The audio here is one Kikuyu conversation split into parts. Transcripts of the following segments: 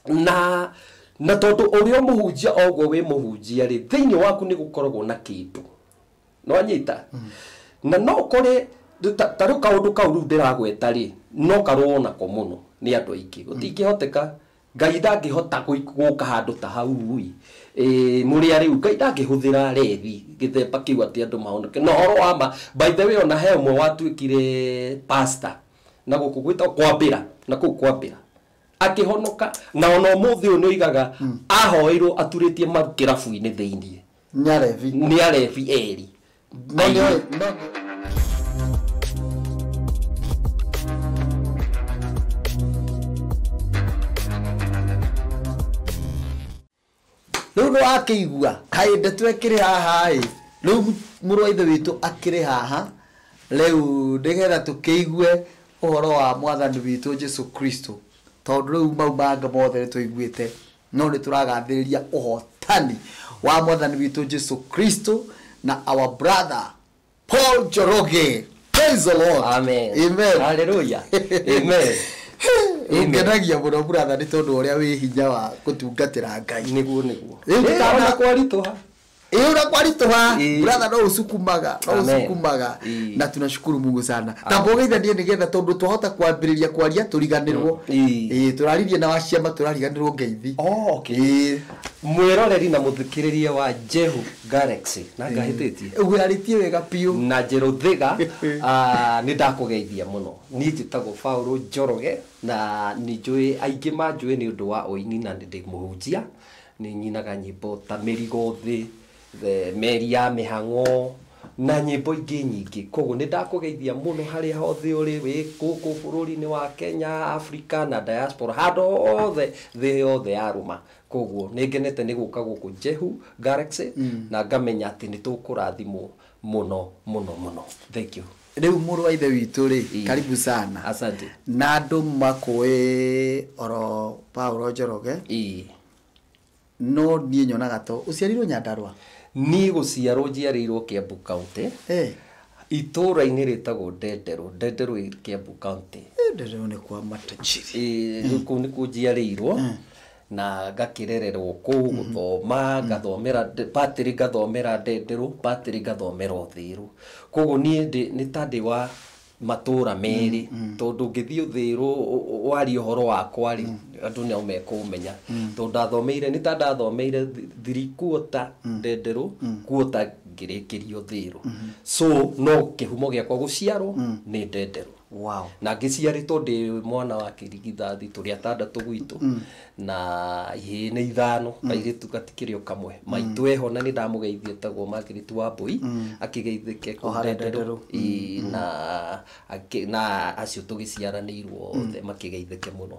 Na tondu uria muhunjia oguo wi muhunjia ri thiini waku ni gukoragwo na kindu no anyita na no kore ta riu kaundu kau riu ndiragweta ri no karwo nako muno ni andu aingi gutingihoteka Ngai ndangihota guka handu ta hau i muria riu Ngai ndangihũthĩra rethi gĩthemba kĩu atĩ andũ mahonoke no horo wa ma by the way ona he ũmwe watuĩkire pastor na gũkũ gwĩtagwo kwambĩra na kũu kwambĩra akihonoka na ona ũmũthĩ ũyũ nĩoigaga ahoeirwo aturĩtie maru kĩrabu-inĩ thĩiniĩ nĩ arebi eri no rĩu nĩ wakĩigua kaĩ ndeto ĩkĩrĩ haha ĩ rĩu mũrũ wa ithe witũ akĩrĩ haha rĩu nĩgetha tũkĩigue ũhoro wa mwathani witũ Jesu Kristo tondũ rĩu mau mangĩ mothe nĩtũiguĩte no nĩtũragathĩrĩria ũhotani wa mwathani witũ Jesu Kristo na our brother Paul Njoroge. Praise the Lord. Amen. Amen. Hallelujah. Amen. Ngenagia mũno brother nĩ tondũ ũrĩa wĩ hinya wa gũtungatĩra Ngai. Nĩguo nĩguo. Ona kwaritũha. Ĩĩ kwaritũha. Brother no ũsukumaga, no ũsukumaga. Na tunashukuru Mungu sana. Ta mbũgeithanie nĩgetha tondũ twahota kwambĩrĩria kwaria tũriganĩrwo. Ĩĩ tũraririe na waciama tũrariganĩrwo ngeithi. Oh, okay. Ĩĩ mwĩroreri na mũthikĩrĩria wa Jehu Galaxy na ngahĩtĩtie. Ũgũrarĩtie wega biũ. Na Njerũthiga nĩ ndakũgeithia mũno. Niĩ njĩtagwo Paul Njoroge na nĩ njũĩ aingĩ manjũĩ nĩ ũndũ wa ũini na nĩ ndĩ mũhunjia. Nĩ nyinaga nyĩmbo ta Mĩrigo Thĩ, Meri ya Mĩhang'o na nyĩmbo ingĩ nyingĩ. Koguo nĩ ndakũgeithia mũno harĩa hothe ũrĩ wĩ gũkũ bũrũri-inĩ wa Kenya, Africa na diaspora handũ hothe thĩ yothe yarũma. Koguo nĩ ngenete nĩ gũka gũkũ Jehu Galaxy na ngamenya atĩ nĩ tũkũrathimwo mũno mũno mũno. Thank you. Rĩu mũrũ wa ithe witũ rĩ karibu sana. Asante. Na andũ makũĩ oro Paul Njoroge. Ĩĩ. No niĩ nyonaga to ũciarirwo Nyandarua? Niĩ gũciarwo njiarĩirwo Kiambu County. Itũũra-inĩ rĩtagwo Ndenderũ. Ndenderũ ĩ Kiambu County. Ndenderũ nĩ kwa matajiri. Ĩĩ kũu nĩkuo njiarĩirwo na ngakĩrererwo kũu gũthoma ngathomera patĩrĩ ngathomera Ndenderũ patĩrĩ ngathomera Ũthĩrũ. Koguo niĩ nĩ ta ndĩ wa matũra merĩ tondũ ngĩthiĩ Ũthĩrũ warie ũhoro wakwa rĩ andũ no mekũmenya tondũ ndathomeire nĩ ta ndathomeire 3/4 Ndenderũ quarter ngĩrĩkĩria Ũthĩrũ. So no kĩhumo gĩakwa gũciarwo nĩ Ndenderũ. Wow. Na ngĩciarĩtwo ndĩ mwana wa kĩrigithathi tũrĩ atandatũ gwitũ na ihĩĩ nĩ ithano kairĩtu gatikĩrĩ o kamwe. Maitũ eho na nĩ ndamũgeithia etagwo Margaret Wambui akĩgeithĩke kũu Ndenderũ. Ĩĩ na acio tũgĩciaranĩirwo othe makĩgeithĩke mũno.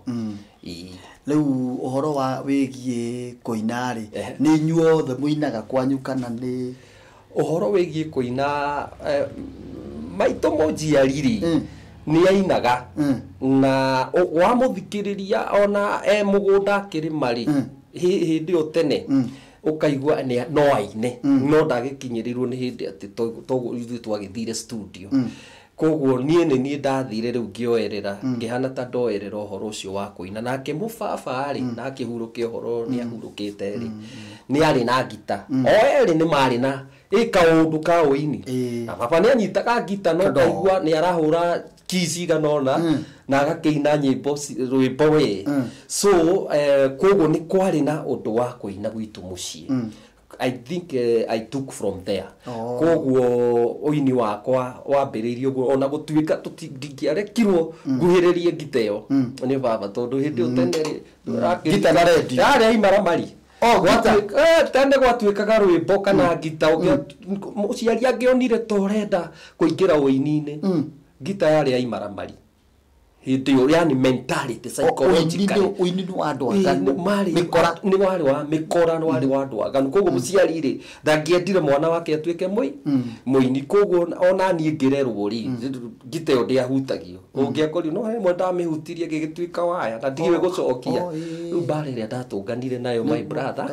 Ĩĩ. Rĩu ũhoro wa wĩgiĩ kũina rĩ nĩ inyuothe mũinaga kwanyu kana nĩ ũhoro wĩgiĩ kũina maitũ mũnjiari rĩ nĩ ainaga na wamũthikĩrĩria ona e mũgũnda akĩrĩma rĩ hĩndĩ ĩyo tene ũkaigua no aine no ndagĩkinyĩrĩirwo nĩ hĩndĩ atĩ ithuĩ twagĩthire studio. Koguo niĩ nĩ niĩ ndathire rĩu ngĩoerera ngĩhana ta ndoerera ũhoro ũcio wa kũina. Nake mũbaba rĩ na akĩhurũke ũhoro nĩ ahurũkĩte rĩ nĩ arĩ na ngita o erĩ nĩ marĩ na ĩ kaũndũ ka ũini na baba nĩ anyitaga ngita no kaigua nĩ arahũra keys igana ũna na agakĩina nyĩmbo rwĩmbo we. So koguo nĩ kwarĩ na ũndũ wa kũina gwitũ mũciĩ. I think I took from there. Koguo ũini wakwa wambĩrĩirie ũguo ona gũtuĩka ndingĩarekirwo nguhĩrĩrie ngita ĩyo nĩ baba tondũ hĩndĩ ĩyo tene rĩ ngita na redio yarĩ aimaramari. Tene gwatuĩkaga rwĩmbo kana ngita mũciari angĩonire ta ũrenda kũingĩra ũini-inĩ ngita yarĩ aimaramari hĩndĩ ĩyo, yani mentality psychologically ũini nĩ wa andũ aganu mĩkora nĩ warĩ wa mĩkora nĩ warĩ wa andũ aganu. Koguo mũciari rĩ ndangĩendire mwana wake atuĩke mũini. Koguo ona niĩ ngĩrerwo rĩ ngita ĩyo ndĩahutagio ũngĩakorirwo no he mwe ndamĩhutirie gĩgĩtuĩka waya na ndiũĩ gũcokia. Rĩu mbara ĩrĩa ndatũnganire nayo my brother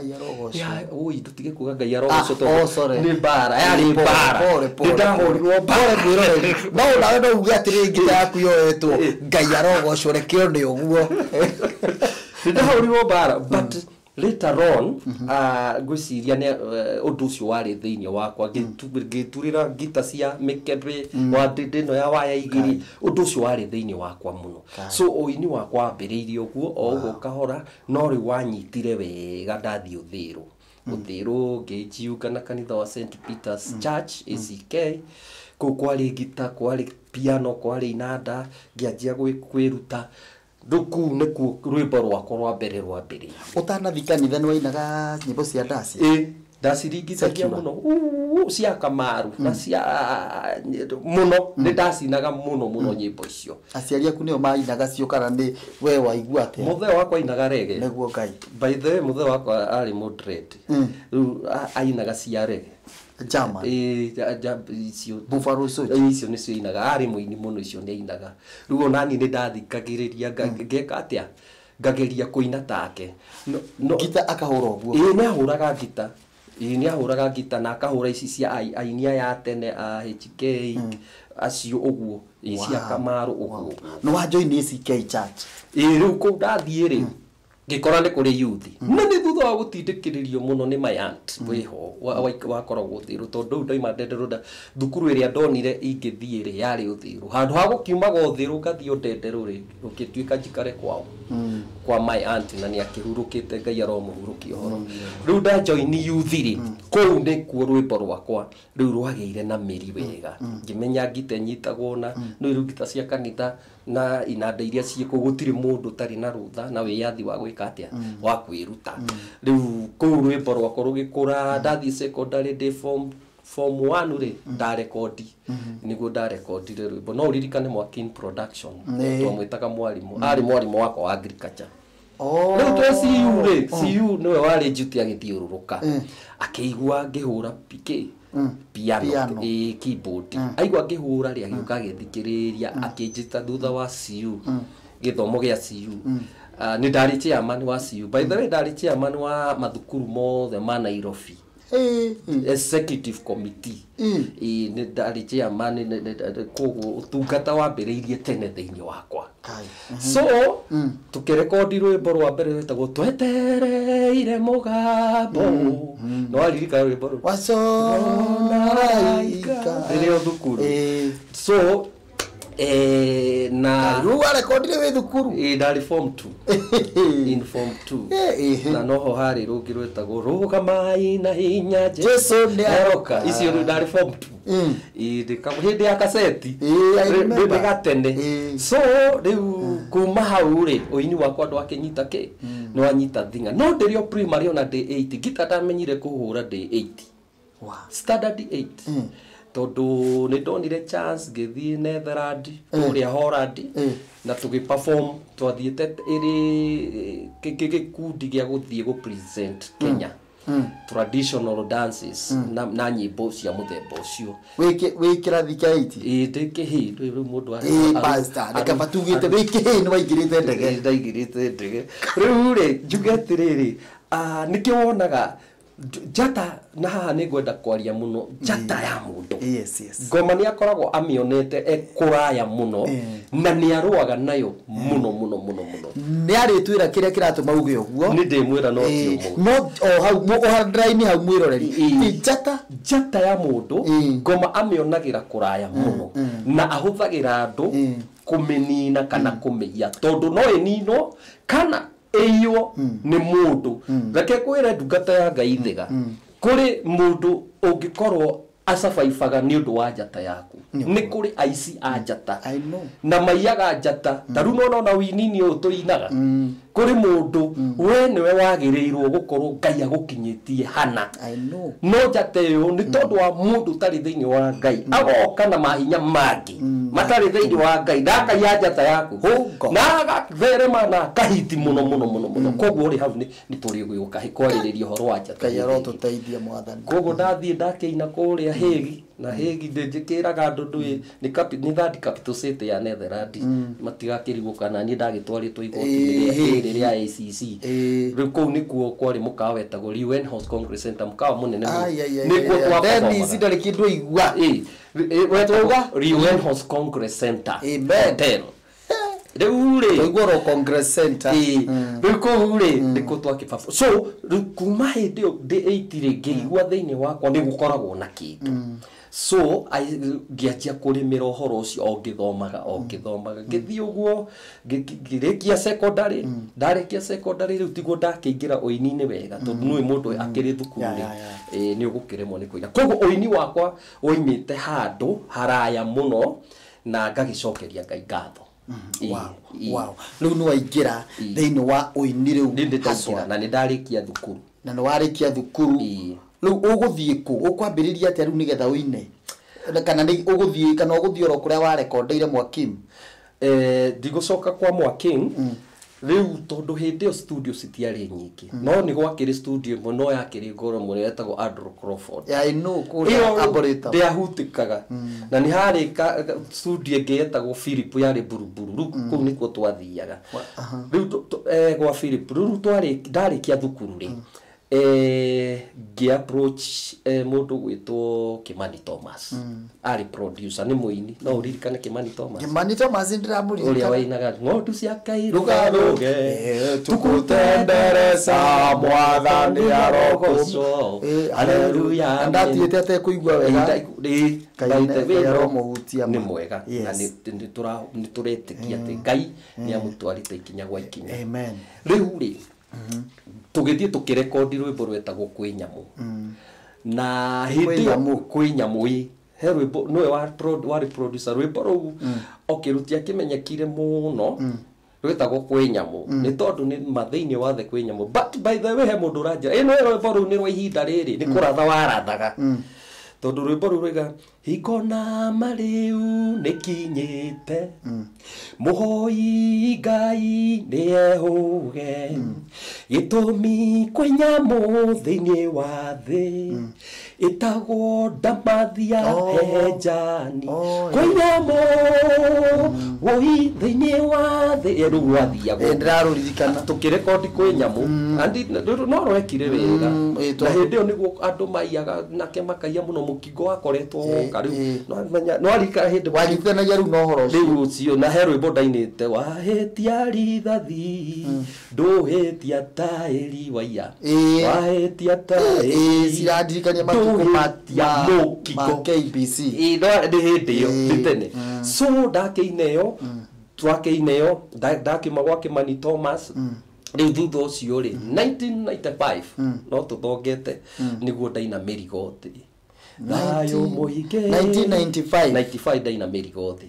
oi tũtige kuga Ngai arogocwo tondũ nĩ mbara yarĩ mbara nĩ ndahũrirwo mbara mwĩroreri no nawe no uge atĩrĩ ngita yaku yoetwo Ngai arogocwo reke one ũguo. Ndahũrirwo mbara, but later on ngwĩciria nĩ ũndũ ũcio warĩ thĩinĩ wakwa, ngĩturĩra ngita cia mĩkebe wa ndĩndĩ ĩno ya waya igĩrĩ. Ũndũ ũcio warĩ thĩinĩ wakwa mũno. So ũini wakwa wambĩrĩirie ũguo, o ũguo kahora, no rĩu wanyitire wega ndathiĩ Ũthĩrũ. Ũthĩrũ ngĩjiunga na kanitha wa St Peters Church ACK. Kũu kwarĩ ngita, kwarĩ piano, kwarĩ inanda, ngĩanjia kwĩruta. Rĩu kũu nĩkuo rwĩmbo rwakwa rwa mbere rwambĩrĩirie. Ũtanathi kanitha nĩ wainaga nyĩmbo cia ndaci? Ĩ, ndaciringithagia Secular. mũno. Uu, cia Kamaru na cia mũno, nĩ ndacinaga mũno mũno nyĩmbo icio. Aciari aku nĩo mainaga cio kana nĩ we waigua atĩa? Mũthee wakwa ainaga rege. Nĩguo Ngai. By the way, mũthee wakwa arĩ mũdred. Rĩu ainaga cia rege. German. Ĩ, icio. Buffalo Soldier. Ĩ, icio nĩcio ainaga, arĩ mũini mũno, icio nĩ ainaga. Rĩu onani nĩ ndathikagĩrĩria, ngeka atĩa, ngageria kũina take. No, Ngita akahũra ũguo? Ĩĩ, nĩ ahũraga ngita. Ĩĩ, nĩ ahũraga ngita na akahũra ici cia aini aya a tene a HK acio ũguo. Ĩĩ, cia Kamaru ũguo. Nĩ wa join ACK Church? Ĩĩ, rĩu kũu ndathiĩ rĩ, ngĩkora nĩ kũrĩ youth, na nĩ thutha wa gũtindĩkĩrĩrio mũno nĩ my aunt wĩho wakoragwo Ũthĩrũ, tondũ rĩu ndaima Ndenderũ, thukuru ĩrĩa ndonire ingĩthiĩ rĩ yarĩ Ũthĩrũ. Handũ ha gũkiumaga Ũthĩrũ ngathiĩ Ndenderũ rĩ, gũgĩtuĩka njikare kwao, kwa my aunt, na nĩ akĩhurũkĩte, Ngai aromũhurũkia ũhoro. Rĩu ndajoini youth rĩ, kũu nĩkuo rwĩmbo rwakwa rĩu rwagĩire na mĩri wega. Ngĩmenya ngita ĩnyitagwo na nĩ rĩu ngita cia kanitha na inanda iria ciĩ kũu, gũtirĩ mũndũ ũtarĩ na rũtha na wĩyathi wa gwĩka atĩa, wa kwĩruta. Rĩu kũu rwĩmbo rwakwa rũgĩkũra. Ndathiĩ secondary ndĩ form 1 rĩ, ndarekondi, nĩguo ndarekondire rwĩmbo. No ũririkane Mwakin Production? Twamwĩtaga mwarimũ, arĩ mwarimũ wakwa wa agriculture. Rĩu twĩ CU rĩ, CU nĩwe warĩ njuti, agĩthiũrũrũka akĩigua ngĩhũra PK piano. Piano. Ĩ, keyboard. Aigua ngĩhũra rĩ, agĩũka agĩthikĩrĩria, akĩnjĩta thutha wa CU, gĩthomo gĩa CU. Ah, nĩ ndarĩ chairman wa CU, by the way, ndarĩ chairman wa mathukuru mothe ma Nairobi, executive committee. Ĩ, nĩ ndarĩ chairman, koguo ũtungata wambĩrĩirie tene thĩinĩ wakwa. Kai. So tũkĩrekondi rwĩmbo rwa mbere rwĩtagwo Twetereire Mũgambo. No waririkana rwĩmbo rũu? Wacoraika. Rĩrĩa thukuru. So na Rĩu warekondire wĩ thukuru? Ĩ, ndarĩ form 2, in form 2. Na noho harĩ rũngĩ rwĩtagwo Rũgamai na Hinya Jesu nĩ aroka. Icio rĩu ndarĩ form 2. Ĩ, hĩndĩ ya kaseti. Ĩ, I remember. Rĩ gatene. So rĩu kuma hau rĩ, ũini wakwa ndwakĩnyita kĩ, nĩ wanyita thing'a, no ndĩrĩ o primary ona ndĩ 8 ngita ndamenyire kũhũra ndĩ 8. Standard 8, tondũ nĩ ndonire chance ngĩthiĩ Netherland, kũrĩa Holland, na tũgĩ perform. Twathiĩte ĩrĩ gĩkundi gĩa gũthiĩ gũ present Kenya traditional dances na nyĩmbo cia mũthemba ũcio. Wĩ kĩrathi kĩa 8? Ĩ, ndĩ kĩhĩ rĩu mũndũ Ĩ, pastor, reke batugĩte wĩ kĩhĩ nĩ waingĩrĩte ndege. Ndaigĩrĩte ndege. Rĩu rĩ, njuge atĩrĩrĩ, nĩkĩo wonaga njata, na haha nĩ ngwenda kwaria mũno njata ya mũndũ. Yes. Ngoma nĩ akoragwo amĩonete e kũraya mũno, na nĩ arũaga nayo mũno mũno mũno mũno. Nĩ arĩtwĩra kĩrĩa kĩratũma uge ũguo. Nĩ ndĩmwĩra, no ti ũmũthĩ. No o hau ũhandraini hau mwĩroreri. Ti njata. Njata ya mũndũ, ngoma amĩonagĩra kũraya mũno, na ahũthagĩra andũ kũmĩnina kana kũmĩiya, tondũ no ĩninwo kana ĩiywo nĩ mũndũ. Reke kwĩre ndungata ya Ngai thĩga, kũrĩ mũndũ ũngĩkorwo acabaibaga nĩ ũndũ wa njata yaku. Nĩ kũrĩ aici a njata. I know. Na maiyaga njata. Ta rĩu nona ona winini ũyũ tũinaga, kũrĩ mũndũ we nĩwe wagĩrĩirwo gũkorwo Ngai agũkinyĩtie hana, I know. no njata ĩyo nĩ tondũ wa mũndũ ũtarĩ thĩinĩ wa Ngai, agoka na mahinya mangĩ matarĩ thĩinĩ wa Ngai, ndakaiya njata yaku Hũngo. na agatherema na akahiti mũno mũno mũno mũno. Koguo rĩ, hau nĩ tũrĩ gũka kwarĩrĩria ũhoro wa njata. Ngai arotũteithia mwathani. Koguo ndathiĩ ndakĩina kũrĩa Hegi, na Hegi ndĩnjĩkĩraga andũ ndũĩ nĩ third capital city ya Netherlands, matigakĩrigwo kana niĩ ndagĩtwarĩtwo igoti Ĩĩ. rĩrĩ rĩa ACC. Rĩu kũu nĩkuo kwarĩ mũkawa wetagwo Leeuwenhoek Congress Center, mũkawa mũnene mũno. Ai, ai, ai, Nĩkuo ai, ai. Dennis twaperformaga. ndarĩ kĩndũ aigua. Ĩ, wetagwo Leeuwenhoek Congress Center Amen. Hotel. Rĩu rĩ Twaigua oro Congress Center. Ĩĩ. Rĩu kũu rĩ nĩkuo twakĩbaba. So rĩu kuma hĩndĩ ĩyo ndĩ 8 rĩ, ngĩigua thĩinĩ wakwa nĩ gũkoragwo na kĩndũ. So ngĩanjia kũrĩmĩra ũhoro ũcio o ngĩthomaga, o ngĩthomaga, ngĩthiĩ ũguo ngĩrĩkia secondary. Ndarĩkia secondary, rĩu tiguo ndakĩingĩra ũini-inĩ wega, tondũ nĩũĩ mũndũ akĩrĩ thukuru rĩ, nĩ ũgũkĩremwo nĩ kũina. Koguo ũini wakwa woimĩte handũ haraya mũno, na ngagĩcokeria Ngai ngatho. Wow. Rĩu nĩ waingĩra thĩinĩ wa ũini rĩu Nĩ haswa. ndaingĩra na nĩ ndarĩkia thukuru. Na nĩ warĩkia thukuru. Rĩu ũgũthiĩ kũ? Ũkwambĩrĩria atĩa rĩu nĩgetha ũine? Kana nĩ ũgũthiĩ, kana ũgũthiĩ oro kũrĩa warekondeire Mwakim? Ndigũcoka kwa Mwaking rĩu, tondũ hĩndĩ ĩyo studio citiarĩ nyingĩ, no nĩ gwakĩrĩ studio ĩmwe, no yakĩrĩ goro mũno, yetagwo Andrew Crawford. Ya ino kũrĩa Ĩyo Arboretum. ndĩahutĩkaga. Na nĩ harĩ studio ĩngĩ yetagwo Philip, yarĩ Buruburu. Rĩu kũu nĩkuo twathiaga rĩu gwa Philip. Rĩu ndarĩkia thukuru rĩ, ngĩ approach mũndũ gwĩtwo Kimani Thomas, arĩ producer, nĩ mũini. No ũririkane Kimani Thomas? Kimani Thomas Ũrĩa ndĩramũririkana. Wainaga ng'ondu cia Ngai Rũgarũge, rũgarũge, tukutendereza, Mwathani arogocwo. Haleluya. Na ndatigĩte atekũigua wega. Ngai Ngai aromũhutia Nĩ ma. mwega. Yes. Na nĩ tũretĩkia atĩ Ngai nĩ amũtwarĩte ikinya gwa ikinya. Amen. Rĩu rĩ, tũgĩthiĩ tũkĩrekondi rwĩmbo rwetagwo Kwĩ Nyamũ. Na hĩndĩ Kwĩ ĩyo Nyamũ. Kwĩ Nyamũ, ĩ, he rwĩmbo nĩwe warĩ producer. Rwĩmbo rũu okĩrutia kĩmenyekire mũno, rwĩtagwo Kwĩ Nyamũ, nĩ tondũ nĩ ma thĩinĩ wa thĩ kwĩ nyamũ. But by the way, he mũndũ ũranjĩra ĩ nĩ rwĩmbo rũu nĩ rwa ihinda rĩrĩ, nĩ kũratha warathaga, tondũ rwĩmbo rũu rwaiga hingo na marĩu nĩ kinyĩte, mũhoi Ngai nĩ ehũge, gĩtũmi kwĩ nyamũ thĩinĩ wa thĩ ĩtagwo ndamathia hehenjani. Kwĩ nyamũ woi thĩinĩ wa thĩ. Ĩ, rĩu rwathiagwo. Ndĩrarũririkana. Tũkĩrekondi Kwĩ Nyamũ. Andi no rwekire wega. Na Tondũ hĩndĩ ĩyo nĩguo andũ maiyaga nake, makaiya mũno, mũkingo wakoretwo woka rĩu. No arikara hĩndĩ Wanyitithanagia rĩu na ũhoro ũcio. Rĩu ũcio, na he rwĩmbo ndainĩte, wahĩtia rithathi ndũhĩtia taĩri waiya, wahĩtia taĩri Cirandirikania matukũ ma ndũhĩtia mũkingo. ma KBC. Ĩĩ, no nĩ hĩndĩ ĩyo, nĩ tene. So ndakĩina ĩyo, twakĩina ĩyo, ndakiuma gwa Kimani Thomas. Rĩu thutha ũcio rĩ, 1995, no tũthongete, nĩguo ndaina Mĩrigo Thĩ, thayũ mũingĩ. 1995. 95 ndaina Mĩrigo Thĩ.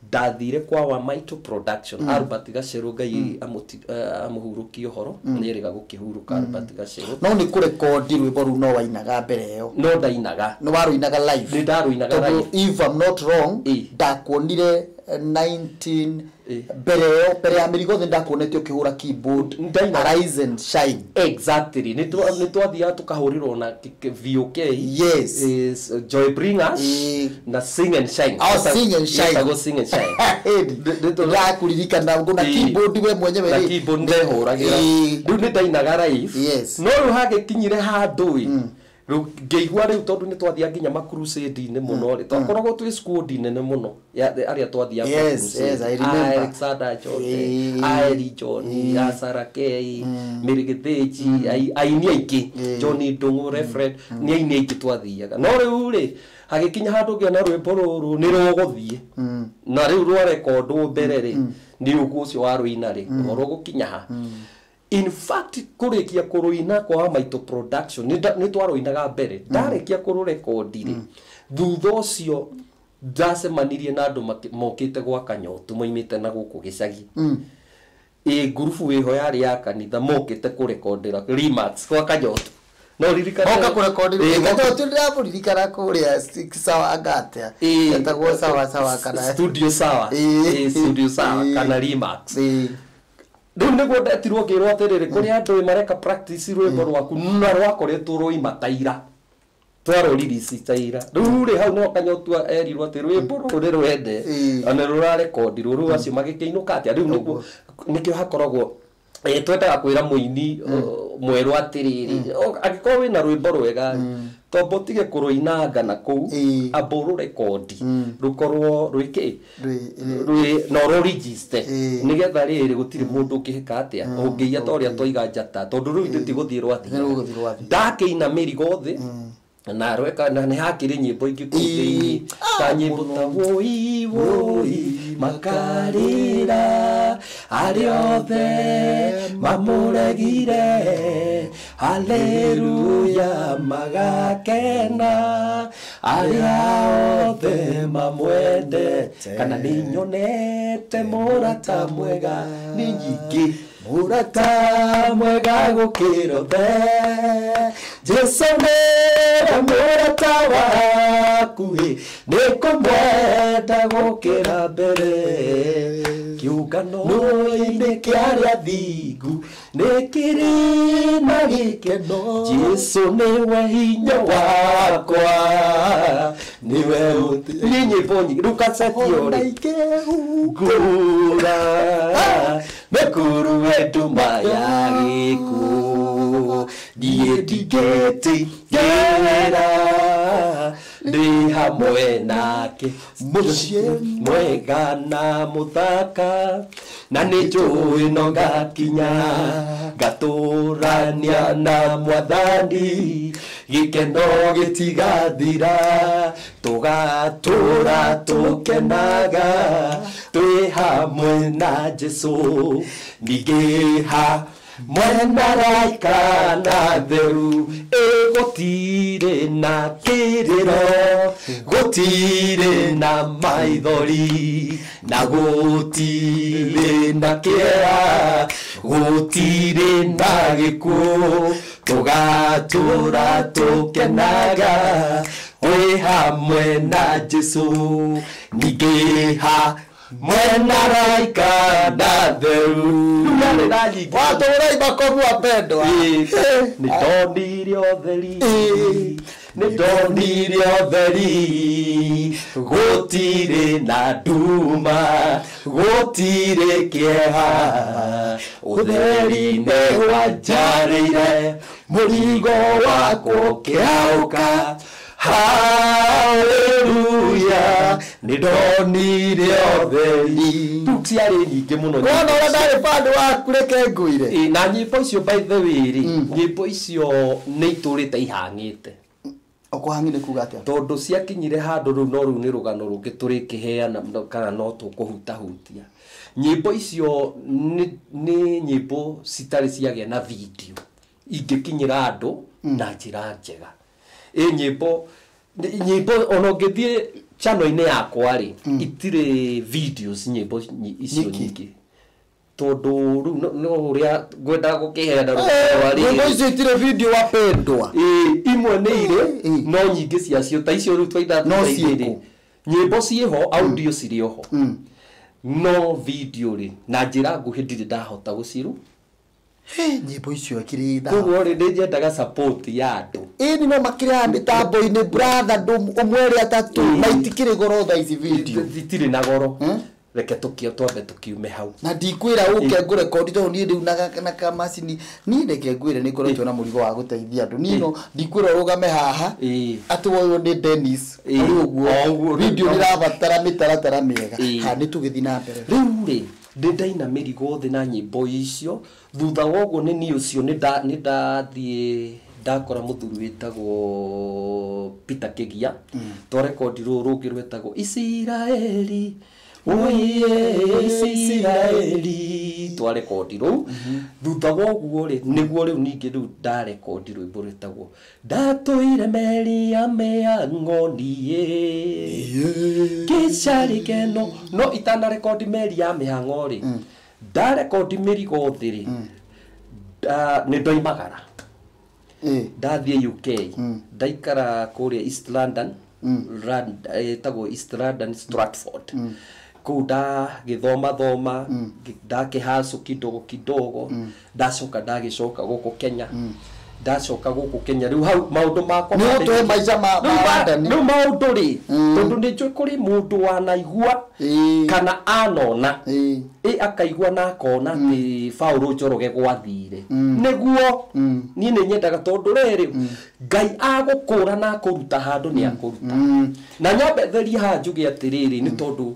Ndathire kwa Wamaitũ Production, Albert Gacerũ, Ngai amũhurũkie ũhoro, nĩ erĩga gũkĩhurũka Albert Gacerũ. No nĩ kũrekondi rwĩmbo rũu no wainaga mbere ĩyo? No ndainaga. Nĩ warũinaga live? Nĩ ndarũinaga Tondũ live. if I'm not wrong, ndakuonire 19 mbere ĩyo, mbere ya Mĩrigo Thĩ, ndakuonete ũkĩhũra keyboard. Ndainaga. Arise and Shine. Exactly, nĩ twathiaga tũkahũrĩrwo na VOK. Yes. Is Joy Bringers na Sing and Shine. Oh, Sing and Shine. Yetagwo Sing and Shine. Ndakuririkana na keyboard we mwenyewe Na rĩ. keyboard ndehũragĩra. Rĩu nĩ ndainaga live. No rĩu hagĩkinyire handũ ĩ, rĩu ngĩigua rĩu, tondũ nĩ twathiaga nginya makrusade-inĩ mũno rĩ, twakoragwo twĩ squad nene mũno ya arĩa twathiaga Yes, ma-crusade. I remember. Alexander Jote, Aeri John, Asara K, Mary Gĩthĩnji, aini aingĩ, John Ndung'u, Refred, nĩ aini aingĩ twathiaga. No rĩu rĩ, hagĩkinya handũ ngĩona rwĩmbo rũrũ nĩ rũgũthiĩ, na rĩu rwarekondwo mbere rĩ, nĩ ũguo ũcio warũina rĩ, ũhoro ũgũkinya ha. In fact, kũrĩkia kũrũina kwa Wamaitũ Production, nĩ twarũinaga mbere, ndarĩkia kũrũrekondi rĩ, thutha ũcio ndacemanirie na andũ mokĩte gwa Kanyotu, moimĩte na gũkũ gĩcagi, ĩ ngurubu ĩho yarĩ ya kanitha, mokĩte kũrekondera Remax gwa Kanyotu. No ririkane. Moka kũrekondi. Ĩ, Kanyotu ndĩramũririkana kũrĩa sawa ngatia. Etagwo sawa sawa kana Studio Sawa. Ĩ, Studio Sawa kana Remax. Rĩu nĩguo ndetirwo ngĩrwo atĩrĩrĩ, kũrĩ andũ mareka practice rwĩmbo rwaku, na rwakoretwo rwoima taira, twarũririsi taira. Rĩu rĩ, hau no Kanyotu erirwo atĩ rwĩmbo rũrũ nĩ rwende, ona rũrarekondirwo. Rĩu acio magĩkĩinũka atĩa? Rĩu nĩguo nĩkĩo hakoragwo Twendaga kwĩra mũini mwerũ atĩrĩrĩ, angĩkorwo wĩna rwĩmbo rwega, tombo tige kũrũinanga na kũu, amba ũrũrekondi rũkorwo rwĩkĩ rwĩ na ũrũregister, nĩgetha rĩrĩ gũtirĩ mũndũ ũngĩhĩka atĩa ũngĩiya ta ũrĩa twaiga njata, tondũ rĩu ithuĩ ti gũthiĩ rwathiĩ. Nĩ rũgũthiĩ rwathiĩ. Ndakĩina mĩrigo thĩ na rweka, na nĩ hakĩrĩ nyĩmbo ingĩ kũu thĩinĩ, ta nyĩmbo ta woi woi makarĩra arĩa othe mamũregire, haleluya magakena arĩa othe mamwendete, kana nĩ nyonete mũrata mwega, nĩ nyingĩ, mũrata mwega gũkĩra othe, Jesu nĩwe mũrata wakuhĩ, nĩ kũmwenda gũkĩra mbere, kĩũngano-inĩ kĩa arĩa athingu nĩ kĩrĩ na gĩkeno, Jesu nĩwe hinya wakwa, nĩwe nĩ nyĩmbo nyingĩ rĩu kaseti ĩyo rĩ ngura mĩkuru nduma ya gĩkuũ, niĩ ndingĩtigĩra, ndĩ hamwe nake Mũciĩ mwega na mũthaka, na nĩ njũĩ no ngakinya ngatũrania na mwathani, gĩkeno gĩtigathira, tũgatũra tũkenaga twĩ hamwe na Jesũ, ningĩ hamwe na araika na theru, ĩ gũtirĩ na kĩrĩro, gũtirĩ na maithori, na gũtirĩ na kĩeha, gũtirĩ na gĩkuũ, tũgatũra tũkenaga twĩ hamwe na Jesũ, ningĩ hamwe na araika na theru. Rĩu yarĩ na nyingĩ. Watũra imakomu apendwa. Nĩ ndonire ũtheri, nĩ ndonire ũtheri, gũtirĩ na nduma, gũtirĩ kĩeha, ũtheri nĩ wanjarĩire, mũrigo wakwa ũkĩaũka, haleluya nĩ ndonire ũtheri. Rĩu ciarĩ nyingĩ mũno. Wona ũrĩa ndarĩ bado waku, reke ngwĩre. Ĩ, na nyĩmbo icio, by the way rĩ, nyĩmbo icio nĩ itũrĩte ihang'ĩte. Ũkũhang'i nĩ kuga atĩa? Tondũ ciakinyire handũ rĩu, no rĩu nĩ rũgano rũngĩ tũrĩkĩheana kana no tũkũhutahutia. Nyĩmbo icio nĩ nyĩmbo citarĩ ciagĩa na video ingĩkinyĩra andũ na njĩra njega. Ĩ nyĩmbo ona ũngĩthiĩ channel-inĩ yakwa rĩ, itirĩ videos nyĩmbo icio Nĩkĩ? nyingĩ, tondũ rĩu no ũrĩa ngwendaga gũkĩheana rũgano rwa Nyĩmbo rĩrĩ. icio itirĩ video wapendwa. Ĩ, imwe nĩ irĩ, no nyingĩ ciacio ta icio rĩu twaitha No thutha-inĩ ciĩkũ? rĩ, nyĩmbo ciĩho, audio cirĩ oho, no video rĩ, na njĩra nguhĩ ndirĩ ndahota gũciru. Hĩ, nyĩmbo icio ikĩrĩ tha. Koguo rĩ, nĩ nyendaga support ya andũ. Ĩni no makĩrĩ mĩtambo-inĩ, brother, ũmwe erĩ atatũ, na itikĩrĩ goro thaa ici video. Itirĩ na goro. Reke twambe tũkiume hau. Na ndikwĩra ũke ngũrekondi, tondũ niĩ rĩu na kamacini, niĩ reke ngwĩre nĩ ngoretwo na mũrigo wa gũteithia andũ. Niĩ no ndikwĩra ũrũgame haha atĩ woywo nĩ Dennis ũrĩ O ũguo, ũguo video nĩrabatara mĩtaratara mĩega. Ha nĩ tũgĩthiĩ na mbere. Rĩu rĩ, ndĩ ndaina mĩrigo thĩ na nyĩmbo icio. Thutha wa ũguo nĩ niĩ ũcio nĩ ndathiĩ ndakora mũthuri wĩtagwo Peter Kĩgia, twarekondi rũũ rũngĩ rwĩtagwo Isiraeli oye Isiraeli, twarekondi rũu. Thutha wa ũguo rĩ, nĩguo rĩu ningĩ rĩu ndarekondi rwĩmbo rwĩtagwo ndatũire meri ya mĩang'o niĩ kĩcarĩ keno. No itanarekondi meri ya mĩhang'o rĩ, ndarekondi mĩrigo thĩ rĩ, nĩ ndoimagara. Ndathiĩ UK, ndaikara kũrĩa East London, ĩtagwo East London Stratford. Kũu ndagĩthoma thoma, ndakĩhacũ kidogo kidogo, ndacoka ndagĩcoka gũkũ Kenya. Ndacoka gũkũ Kenya rĩu hau maũndũ makwa Nĩ ũgũtũhe maica ma London. Rĩu maũndũ rĩ, tondũ nĩ njũĩ kũrĩ mũndũ wanaigua kana anona, ĩ akaigua na akona atĩ Paul Njoroge gwathire nĩguo. Niĩ nĩ nyendaga tondũ rĩrĩ Ngai agũkũra na akũruta handũ nĩ akũruta. Na nyambe therie haha njuge atĩrĩrĩ, nĩ tondũ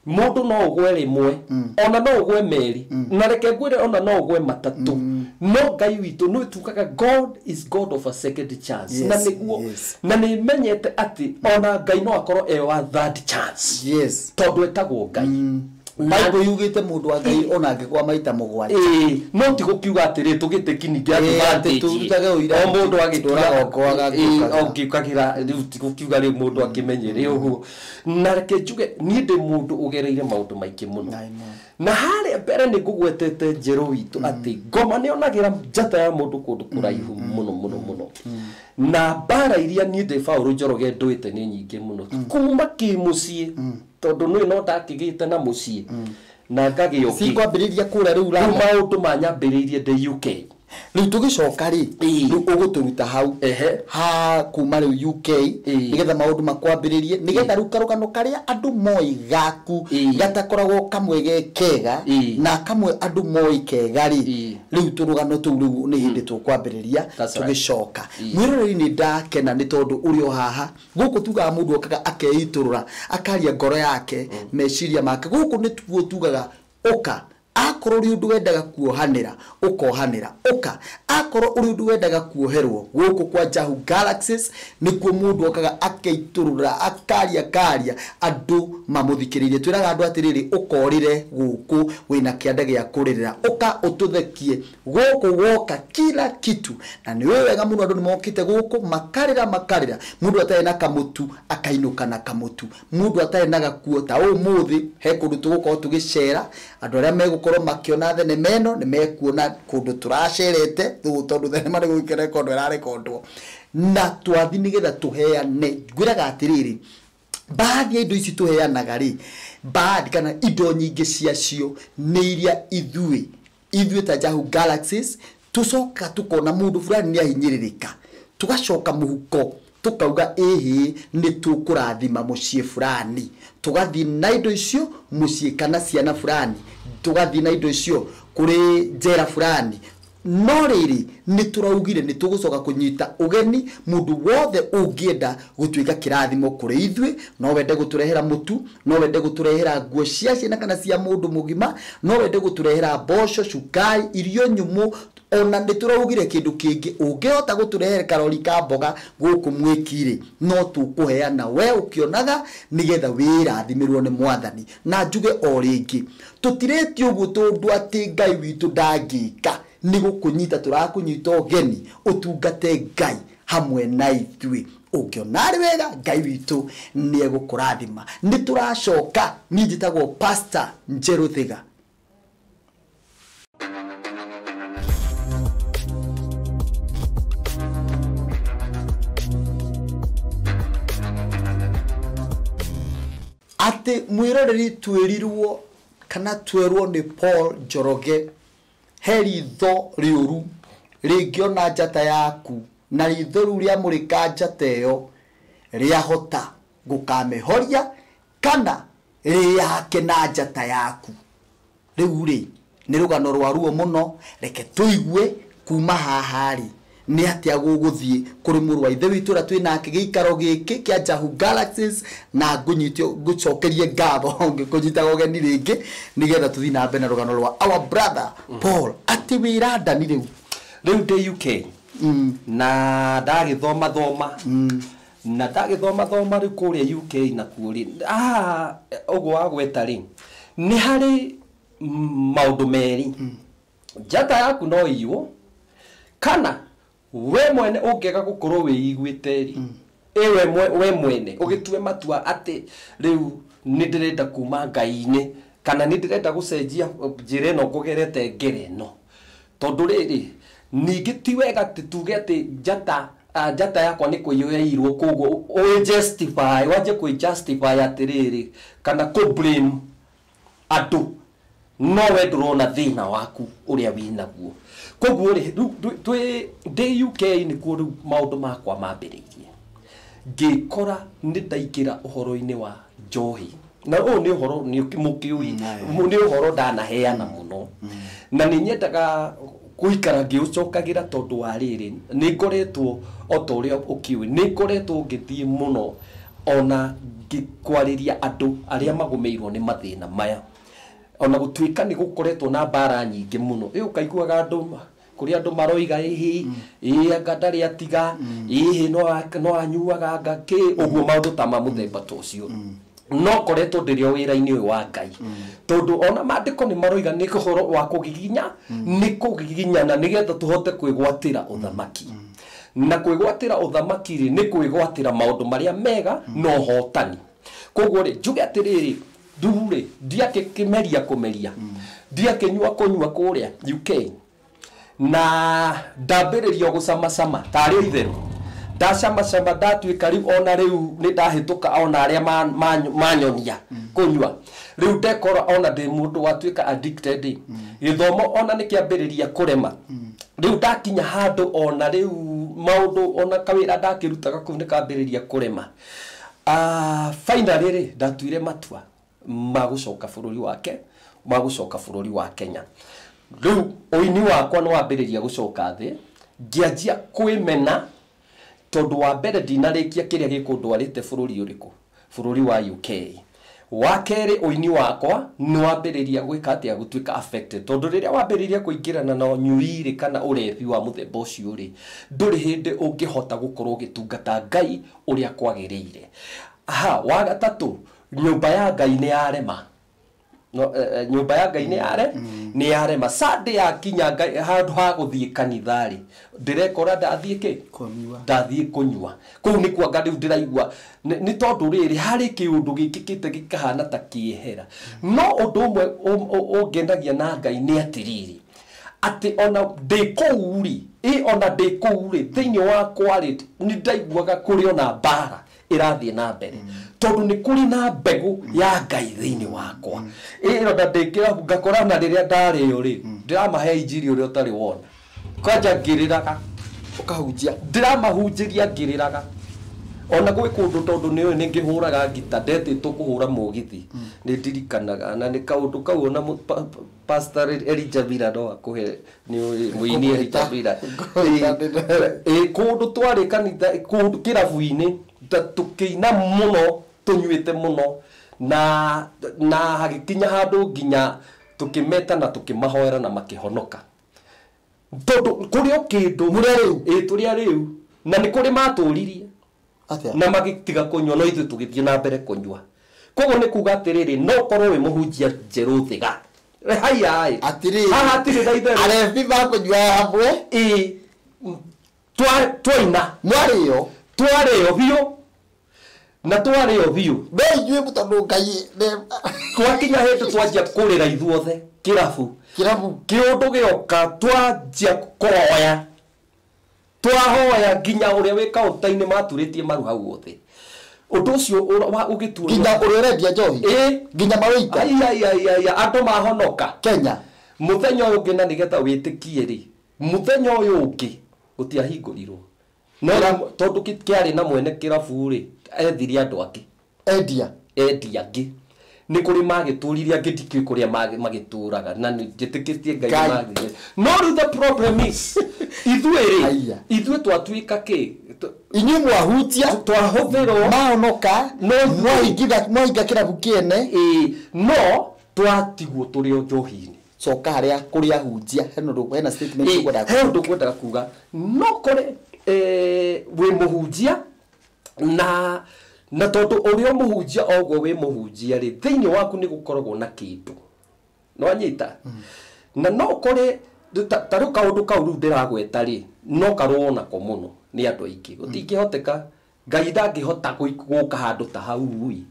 mũndũ no ũgwe rĩmwe, ona no ũgwe merĩ, na reke ngwĩre ona no ũgwe matatũ, no Ngai witũ nĩ tugaga God is God of a second chance. Na nĩguo, na nĩ menyete atĩ ona Ngai no akorwo e wa third chance, tondũ etagwo Ngai. Bible yugĩte mũndũ wa Ngai ona angĩgwa maita 7. Ĩĩ, no ti gũkiuga atĩrĩ tũgĩte kini kĩa advantage. Tũrutage ũira. O mũndũ agĩkiuga Ũragongoaga ngĩũkagĩra. Ũngĩũkagĩra rĩu ti gũkiuga rĩu mũndũ akĩmenyere ũguo. Na reke njuge niĩ ndĩ mũndũ ũgereire maũndũ maingĩ mũno. I know. Na harĩa mbere nĩ ngũgwetete njerũ witũ atĩ ngoma nĩ onagĩra njata ya mũndũ kũndũ kũraihu mũno mũno mũno. Na mbara iria niĩ ndĩ Paul Njoroge ndũĩte nĩ nyingĩ mũno kuma kĩmũciĩ, tondũ nĩ no ndakĩgĩte na mũciĩ na ngagĩa ũngĩ. Cikwambĩrĩria kũrĩa rĩu Rĩu London. maũndũ manyambĩrĩirie ndĩ UK. Rĩu tũgĩcoka rĩ, rĩu ũgũtũruta hau ha kuma rĩu UK, nĩgetha maũndũ makwambĩrĩrie, nĩgetha rĩu karũgano karĩa andũ moĩ gaku gatakoragwo kamwe ge kega na kamwe andũ moĩ kega rĩ, rĩu tũrũgano tũu rĩu nĩ hĩndĩ tũkwambĩrĩria tũgĩcoka. Mwĩroreri nĩ ndakena nĩ tondũ ũrĩ o haha gũkũ tugaga mũndũ okaga akeitũrũra akaria ngoro yake, meciria make. Gũkũ nĩ tuo tugaga ũka, akorwo ũrĩ ũndũ wendaga kuohanĩra ũkohanĩra, ũka akorwo ũrĩ ũndũ wendaga kuoherwo. Gũkũ kwa Jahu Galaxies nĩkuo mũndũ okaga akeitũrũra akaria karia andũ mamũthikĩrĩirie. Twĩraga andũ atĩrĩrĩ, ũkorĩre gũkũ wĩna kĩanda gĩa kũrĩrĩra, ũka ũtũthekie gũkũ woka kila kitu. Na nĩ ũĩ wega mũno andũ nĩ mokĩte gũkũ makarĩra makarĩra, mũndũ atarĩ na kamũtu akainũka na kamũtu, mũndũ atarĩ na gakuo. Ta ũmũthĩ he kũndũ tũgũkorwo tũgĩcera, andũ arĩa megũkorwo makiona thenema ĩno nĩ mekuona kũndũ tũracerete, tondũ thenema nĩ gũkĩrekondwo ĩrarekondwo, na twathi nĩgetha tũheane. Ngwĩraga atĩrĩrĩ, baadhi ya indo ici tũheanaga rĩ, baadhi kana indo nyingĩ ciacio nĩ iria ithuĩ ta Jahu Galaxies tũcoka tũkona mũndũ fulani nĩ ahinyĩrĩrĩka, tũgacoka mũhuko tũkauga ĩhĩ nĩ tũkũrathima mũciĩ fulani, tũgathiĩ na indo icio mũciĩ kana ciana fulani, tũgathiĩ na indo icio kũrĩ njera fulani. No rĩrĩ nĩ tũraugire nĩ tũgũcoka kũnyita ũgeni mũndũ wothe ũngĩenda gũtuĩka kĩrathimo kũrĩ ithuĩ. No wende gũtũrehera mũtu, no wende gũtũrehera nguo cia ciana kana cia mũndũ mũgima, no wende gũtũrehera mboco, cukari, irio nyũmũ. Ona nĩ tũraugire kĩndũ kĩngĩ ũngĩhota gũtũrehere karori ka mboga gũkũ mwĩki-rĩ, no tũkũheana we ũkĩonaga nĩgetha wĩrathimĩrwo nĩ mwathani. Na njuge o rĩngĩ, tũtirĩtie ũguo tondũ atĩ Ngai witũ ndangĩka, nĩ gũkũnyita tũrakũnyita ũgeni ũtungate Ngai hamwe na ithuĩ. Ũngĩona arĩ wega Ngai witũ nĩ egũkũrathima. Nĩ tũracoka. Niĩ njĩtagwo Pastor Njerũ Thiga. Atĩ mwĩroreri twĩrirwo kana twerwo nĩ Paul Njoroge he ritho rĩũru rĩngĩona njata yaku, na ritho rĩu rĩamũrĩka njata ĩyo rĩahota gũkamĩhoria kana rĩyake na njata yaku. Rĩu rĩ nĩ rũgano rwa ruo mũno, reke tũigue kuma haha rĩ nĩ atĩa gũgũthiĩ kũrĩ mũrũ wa ithe witũ ũrĩa twĩ nake gĩikaro gĩkĩ kĩa Jahu Galaxies. Na ngũcokerie ngatho ngĩkũnyitaga ũgeni rĩngĩ nĩgetha tũthiĩ na mbere na rũgano rwa our brother Paul. Atĩ wĩ London rĩu? Rĩu ndĩ UK na ndagĩthoma thoma, na ndagĩthoma thoma rĩu kũrĩa UK nakuo rĩ, ũguo wagweta rĩ, nĩ harĩ maũndũ merĩ. Njata yaku no iywo kana we mwene ũngĩaga gũkorwo wĩiguĩte rĩ, we mwene ũgĩtue matua atĩ rĩu nĩ ndĩrenda kuma Ngai-inĩ kana nĩ ndĩrenda gũcenjia njĩra ĩno ngũgerete ngere ĩno. Tondũ rĩrĩ ningĩ ti wega atĩ tuge atĩ njata yakwa nĩ kũiywo koguo ũĩ justify, wanjie kwĩ justify atĩrĩrĩ kana kũ blame andũ No we ndũrona thĩna waku ũrĩa wĩnaguo. Koguo rĩ, twĩ ndĩ UK nĩkuo rĩu maũndũ makwa mambĩrĩirie. Ngĩkora nĩ ndaingĩra ũhoro-inĩ wa njohi. Na ũyũ nĩ ũhoro nĩ mũkĩũi, nĩ ũhoro ndanaheana mũno. Na nĩ nyendaga gũikara ngĩũcokagĩra tondũ wa rĩrĩ, nĩ ngoretwo o ta ũrĩa ũkĩũĩ, nĩ ngoretwo ngĩthiĩ mũno ona ngĩkwarĩria andũ arĩa magũmĩirwo nĩ mathĩna maya. Ona gũtuĩka nĩ gũkoretwo na mbara nyingĩ mũno. Ĩ ũkaiguaga andũ kũrĩ andũ maroiga ĩhĩ, ĩ anga ndarĩ atiga, ĩhĩ no anyuaga anga kĩ, ũguo maũndũ ta ma mũthemba ta ũcio. No koretwo ndĩrĩ o wĩra-inĩ ũyũ wa Ngai. Tondũ ona maandĩko nĩ maroiga nĩ ũhoro wa kũgiginya, nĩ kũgiginyana nĩgetha tũhote kwĩgwatĩra ũthamaki. Na kwĩgwatĩra ũthamaki rĩ, nĩ kwĩgwatĩra maũndũ marĩa mega na ũhotani. Koguo rĩ, njuge atĩrĩrĩ, rĩu rĩ, ndiakĩmeria kũmeria, ndiakĩnyua kũnyua kũrĩa UK, na ndambĩrĩria gũcamacama tarĩ itherũ. Ndacamacama ndatuĩka rĩu ona rĩu nĩ ndahĩtũka ona arĩa manyonia kũnyua. Rĩu ndekora ona ndĩ mũndũ watuĩka addicted. Gĩthomo ona nĩ kĩambĩrĩria kũrema. Rĩu ndakinya handũ ona rĩu maũndũ ona kawĩra ndakĩrutaga kũu nĩ kambĩrĩria kũrema. Finally rĩ, ndatuire matua ma gũcoka bũrũri wake, ma gũcoka bũrũri wa Kenya. Rĩu ũini wakwa nĩ wambĩrĩria gũcoka thĩ, ngĩanjia kwĩmena tondũ wa mbere ndinarĩkia kĩrĩa gĩkũndwarĩte bũrũri ũrĩkũ, bũrũri wa UK. Wa kerĩ ũini wakwa nĩ wambĩrĩria gwĩka atĩa, gũtuĩka affected, tondũ rĩrĩa wambĩrĩria kũingĩrana na ũnyui rĩ kana ũrebi wa mũthemba ũcio rĩ, ndũrĩ hĩndĩ ũngĩhota gũkorwo ũgĩtungata Ngai ũrĩa kwagĩrĩire. Aha, wa gatatũ, nyũmba ya Ngai nĩ yarema. No, nyũmba ya Ngai nĩ yare, nĩ yarema. Sunday yakinya Ngai handũ ha gũthiĩ kanitha rĩ, ndĩrekora ndathiĩ kĩ? Kũnyua. Ndathiĩ kũnyua. Kũu nĩ kuanga rĩu ndĩraigua nĩ tondũ rĩrĩ harĩ kĩũndũ gĩkĩkĩte gĩkahana ta kĩehera. No ũndũ ũmwe ũngenagia na Ngai nĩ atĩrĩrĩ, atĩ ona ndĩ kũu rĩ, ona ndĩ kũu rĩ, thĩinĩ wakwa rĩ, nĩ ndaiguaga kũrĩ ona mbara ĩrathiĩ na mbere. Tondũ nĩ kũrĩ na mbegũ ya Ngai thĩinĩ wakwa. Ĩno ndandĩkĩra ngakora na rĩrĩa ndarĩo rĩ, ndĩramahe injiri ũrĩa ũtarĩ wona. Kwanja ngĩrĩraga. Ũkahunjia. Ndĩramahunjĩria ngĩrĩraga. Ona gwĩ kũndũ tondũ nĩ ũĩ nĩ ngĩhũraga ngita, ndetĩtwo kũhũra mũgithi. Nĩ ndirikanaga na nĩ kaũndũ kau ona Pastor Elijah Bira no akũhe, nĩ ũĩ mũini Elijah Bira. Kũndũ twarĩ kanitha, kũndũ kĩrabu-inĩ, tũkĩina mũno, tũnyuĩte mũno, na hagĩkinya handũ nginya tũkĩmeta na tũkĩmahoera na makĩhonoka. Tondũ kũrĩ o kĩndũ Mũrĩ arĩu? Ĩ, tũrĩ arĩu. Na nĩ kũrĩ matũririe. Atĩa? Na magĩtiga kũnyua, no ithuĩ tũgĩthiĩ na mbere kũnyua. Koguo nĩ kuga atĩrĩrĩ, no ũkorwo wĩ mũhunjia njerũ thĩga. Haiya ĩ. Atĩrĩrĩ. Haha hatirĩ na itherũ. Arebi makũnyua hamwe? Ĩ. Twaina. Mwarĩo? Twarĩo biũ. Na twarĩo biũ. No inyuĩ tondũ Ngai nĩ- Twakinya hĩndĩ twanjia kũrĩra ithuothe kĩrabu. Kĩrabu. Kĩũndũ gĩoka twanjia kũhoya. Twahoya nginya ũrĩa wĩ kaũnta-inĩ maturĩtie maru hau othe. Ũndũ ũcio ũgĩtuo Nginya ũrĩa ũrendia njohi? Ĩ. Nginya mawĩita? Ai, ai, ai, ai, andũ mahonoka. Kenya. Mũthenya ũyũ ũngĩ na nĩgetha wĩtĩkie rĩ, mũthenya ũyũ ũngĩ gũtiahingũrirwo. No tondũ kĩarĩ na mwene kĩrabu rĩ, ethirie andũ angĩ. Endia. Endia angĩ. Nĩ kũrĩ magĩtũririe angĩ ndikĩũĩ kũrĩa magĩtũraga, na nĩ njĩtĩkĩtie Ngai Ngai. magĩtũririe. No rĩu the problem is, ithuĩ rĩ, Haiya. ithuĩ twatuĩka kĩ? Inyuĩ mwahutia, Twahũthĩrwo. mahonoka, No mwahinga kĩrabu kĩene. Ĩ, no twatigwo tũrĩ o njohi-inĩ. Coka harĩa kũrĩ ahunjia, hena ũndũ, hena statement Ĩ, ũkwendaga he ũndũ ngwendaga kuga. No kore, wĩ mũhunjia, na tondũ ũrĩa mũhunjia o ũguo wĩ mũhunjia rĩ, thĩinĩ waku nĩ gũkoragwo na kĩndũ. Nĩ wanyita? Na no ũkore, ta rĩu kaũndũ kau rĩu ndĩragweta rĩ, no karũo nako mũno nĩ andũ aingĩ. Gũtingĩhoteka. Ngai ndangĩhota gũka handũ ta hau ĩ.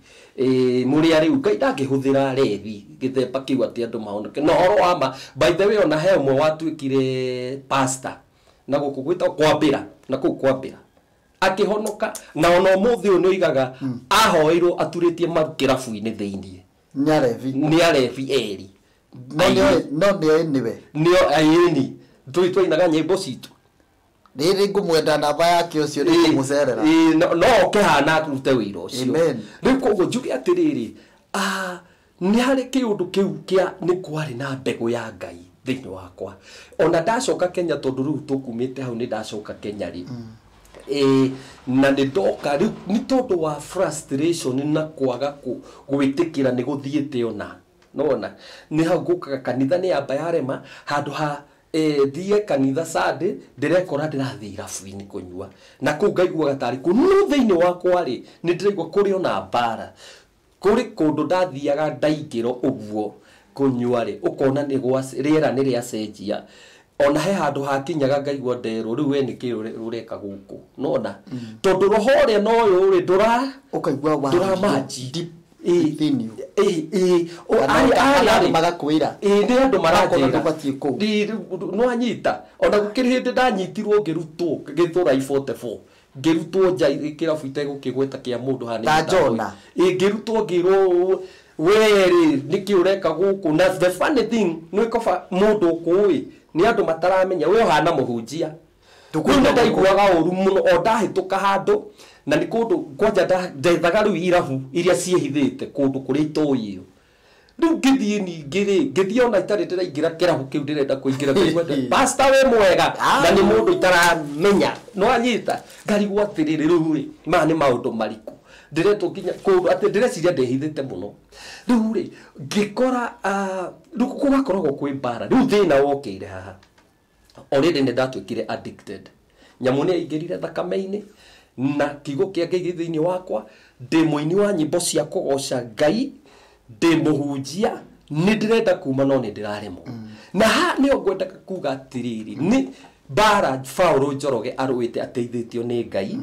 Mũrĩ arĩu, Ngai ndangĩhũthĩra rebi gĩthemba kĩu atĩ andũ mahonoke. Na ũhoro wa ma, by the way, ona he ũmwe watuĩkire pastor, na gũkũ gwĩtagwo kwambĩra, na kũu kwambĩra. Akĩhonoka, na ona ũmũthĩ ũyũ nĩoigaga, ahoeirwo aturĩtie maru kĩrabu-inĩ thĩiniĩ. Nĩ arebi. Nĩ arebi erĩ. No nĩoĩ nĩwe. Nĩo aini tũi twainaga nyĩmbo citũ. Rĩrĩ ngũmwenda namba yake ũcio nĩngũmũcerera. No oke haha arute wĩra ũcio. Rĩu koguo njuge atĩrĩrĩ, nĩ harĩ kĩũndũ kĩu kĩa nĩ kwarĩ na mbegũ ya Ngai thĩinĩ wakwa. Ona ndacoka Kenya tondũ rĩu tũkumĩte hau nĩ ndacoka Kenya rĩ. Na nĩ ndoka rĩu nĩ tondũ wa frustration na kwaga gwĩtĩkĩra nĩ gũthiĩte ona. Nona nĩ hau ngũkaga kanitha nĩ yamba yarema handũ ha thiĩ kanitha Sunday ndĩrekora ndĩrathiĩ irabu-inĩ kũnyua na kũu ngaiguaga tarĩ kũ no thĩinĩ wakwa rĩ nĩ ndĩraigua kũrĩ ona mbara kũrĩ kũndũ ndathiaga ndaingĩra ũguo kũnyua rĩ ũkona nĩ rĩera nĩ rĩacenjia ona he handũ hakinyaga ngaigua nderwo rĩu we nĩkĩ ũreka gũkũ nona tondũ roho ũrĩa no ũyũ rĩ ndũra ũkaigua wa ndũramaji magakwĩra nĩ andũ maranjĩra kũu no anyita ona gũkĩrĩ hĩndĩ ndanyitirwo ngĩrutwo Gĩthũrai 44 ngĩrutwo nja kĩrabu itegũkĩgweta kĩa mũndũ haha Ta Jona. Ngĩrutwo ngĩrwo werĩ nĩkĩ ũreka gũkũ na the funny thing nĩ koba mũndũ ũkũĩ nĩ andũ mataramenya we ũhana mũhunjia rĩu nĩ ndaiguaga ũru mũno o ndahĩtũka handũ na nĩ kũndũ kwanja ndethaga rĩu irabu iria ciĩhithĩte kũndũ kũrĩa itoĩ rĩu ngĩthiĩ ningĩ rĩ ngĩthiĩ ona itarĩ ndĩraingĩra kĩrabu kĩu ndĩrenda kũingĩra ngaigua pastor wĩ mwega na nĩ mũndũ itaramenya no anyita ngarigwo atĩrĩrĩ rĩu rĩ maya nĩ maũndũ marikũ ndĩretwo nginya kũndũ atĩ ndĩreciria ndĩhithĩte mũno rĩu rĩ ngĩkora rĩu gũgakoragwo kwĩ mbara rĩu thĩna wokĩire haha already nĩ ndatuĩkire addicted nyamũ nĩ yaingĩrire thakame-inĩ na kiugo kĩa Ngai gĩ thĩinĩ wakwa ndĩ mũini wa nyĩmbo cia kũgoca Ngai ndĩ mũhunjia nĩ ndĩrenda kuma no nĩ ndĩraremwo na haha nĩho ngwendaga kuga atĩrĩrĩ nĩ mbara Paul Njoroge arũĩte ateithĩtio nĩ Ngai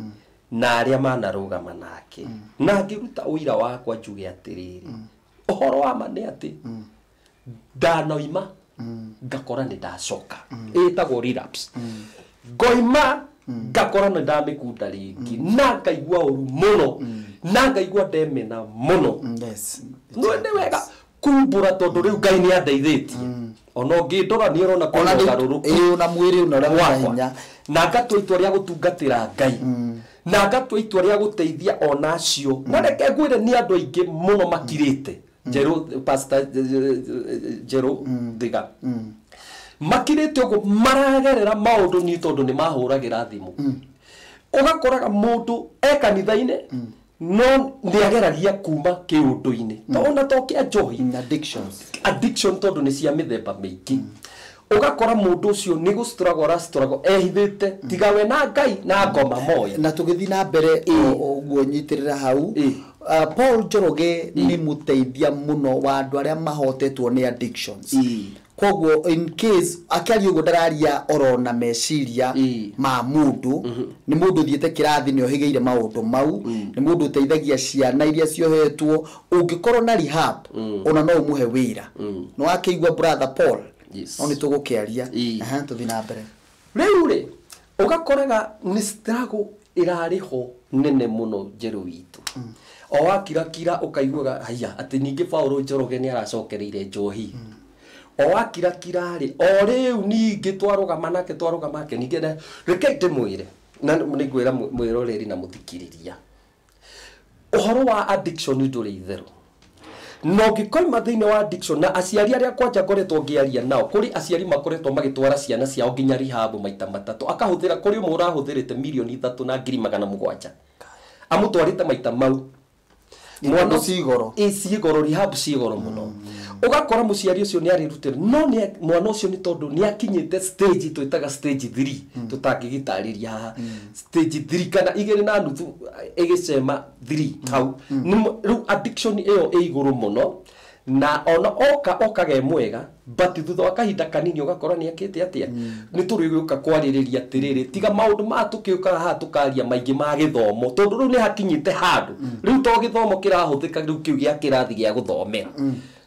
na arĩa manarũgama nake na ngĩruta ũira wakwa njuge atĩrĩrĩ ũhoro wa ma nĩ atĩ ndanoima ngakora nĩ ndacoka ĩtagwo relapse ngoima ngakora nĩ ndamĩkunda rĩngĩ na ngaigua ũru mũno na ngaigua ndemena mũno no nĩ wega kumbũra tondũ rĩu Ngai nĩ andeithĩtie ona ũngĩndora nĩ ũrona kwĩna ũgarũrũku na mwĩrĩ ũna ũrĩa wĩna hinya na ngatua itua rĩa gũtungatĩra Ngai na ngatua itua rĩa gũteithia ona acio na reke ngwĩre nĩ andũ aingĩ mũno makirĩte Njerũ pastor Njerũ Thiga makirĩte ũguo maragerera maũndũ nĩ tondũ nĩ mahũragĩra thimũ ũgakoraga mũndũ e kanitha-inĩ no nĩ ageragia kuma kĩũndũ-inĩ ona to kĩa njohi addiction tondũ nĩ cia mĩthemba mĩingĩ ũgakora mũndũ ũcio nĩ gũstruggle arastruggle ehithĩte tiga we na Ngai na ngoma moya na tũgĩthiĩ na mbere ũguo nyitĩrĩra hau Paul Njoroge nĩ mũteithia mũno wa andũ arĩa mahotetwo nĩ addictions koguo in case akĩaria ũguo ndararia oro na meciria ma mũndũ nĩ mũndũ ũthiĩte kĩrathi nĩ ohĩgĩire maũndũ mau nĩ mũndũ ũteithagia ciana iria ciohetwo ũngĩkorwo na rehab ona no ũmũhe wĩra nĩ wakĩigua brother Paul no nĩ tũgũkĩaria tũthiĩ na mbere rĩu rĩ ũgakoraga nĩ struggle ĩrarĩ ho nene mũno Njerũ witũ o wakirakira ũkaiguaga haiya atĩ ningĩ Paul Njoroge nĩ aracokereire njohi o wakirakira rĩ o rĩu ningĩ twarũgama nake ningĩ reke ndĩmwĩre na nĩ ngwĩra mwĩroreri na mũthikĩrĩria ũhoro wa addiction ndũrĩ itherũ na ũngĩkoima thĩinĩ wa addiction na aciari arĩa kwanja ngoretwo ngĩaria nao kũrĩ aciari makoretwo magĩtwara ciana ciao nginya rehab maita matatũ akahũthĩra kũrĩ ũmwe ũrahũthĩrĩte 3,700,000 amũtwarĩte maita mau mwana cigoro cigoro rehab cigoro mũno ũgakora mũciari ũcio nĩ arĩrutĩra no mwana ũcio nĩ tondũ nĩ akinyĩte stage twĩtaga stage 3 tũtangĩgĩtarĩria haha stage 3 kana 2.5 ĩgĩcema 3 hau rĩu addiction ĩyo ĩ igũrũ mũno na ona oka okaga e mwega but thutha wa kahinda kanini ũgakora nĩ akĩte atĩa nĩ tũrĩgĩũka kwarĩrĩria atĩrĩrĩ tiga maũndũ maya tũkĩũkaga haha tũkaria maingĩ ma gĩthomo tondũ rĩu nĩ hakinyĩte handũ rĩu to gĩthomo kĩrahũthĩka rĩu kĩu gĩa kĩrathi gĩa gũthomera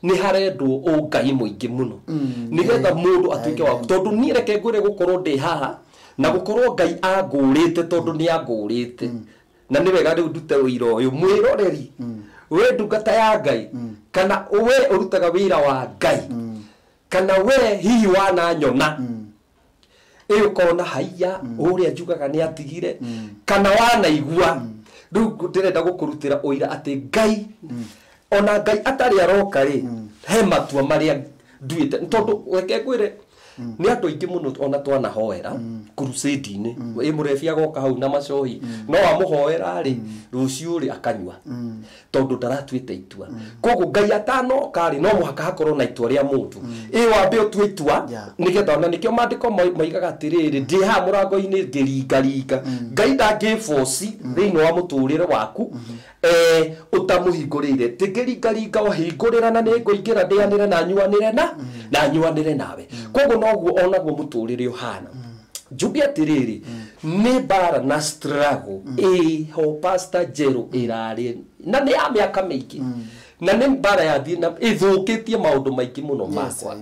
nĩ harendwo ũngai mũingĩ mũno nĩgetha mũndũ atuĩke wa tondũ niĩ reke ngwĩre gũkorwo ndĩ haha na gũkorwo Ngai angũrĩte tondũ nĩ angũrĩte na nĩ wega rĩu ndute ũira ũyũ mwĩroreri we ndungata ya Ngai kana we ũrutaga wĩra wa Ngai Kana we hihi wananyona ĩ ũkona haiya ũrĩa njugaga nĩ atigire kana wanaigua rĩu ndĩrenda gũkũrutĩra ũira atĩ Ngai ona Ngai atarĩ aroka rĩ he matua marĩa nduĩte tondũ reke ngwĩre nĩ andũ aingĩ mũno ona twanahoera crusade-inĩ ĩ mũrebi agoka hau na macohi no amũhoera rĩ rũciũ rĩ akanyua tondũ ndaratuĩte itua koguo Ngai atanoka rĩ no mũhaka hakorwo na itua rĩa mũndũ ĩ wambe ũtue itua nĩgetha ona nĩkĩo maandĩko moigaga atĩrĩrĩ ndĩ haha mũrango-inĩ ngĩringaringa Ngai ndangĩboci thĩinĩ wa mũtũrĩre waku ũtamũhingũrĩire ndĩngĩringaringa wahingũrĩra na nĩngũingĩra ndĩanĩre na nyuanĩre na nyuanĩre nawe koguo noguo onaguo mũtũrĩre ũhana njuge atĩrĩrĩ nĩ mbara na struggle ĩho Pastor Njerũ ĩrarĩ na nĩ ya mĩaka mĩingĩ na nĩ mbara yathiĩ na ĩthũkĩtie maũndũ maingĩ mũno makwa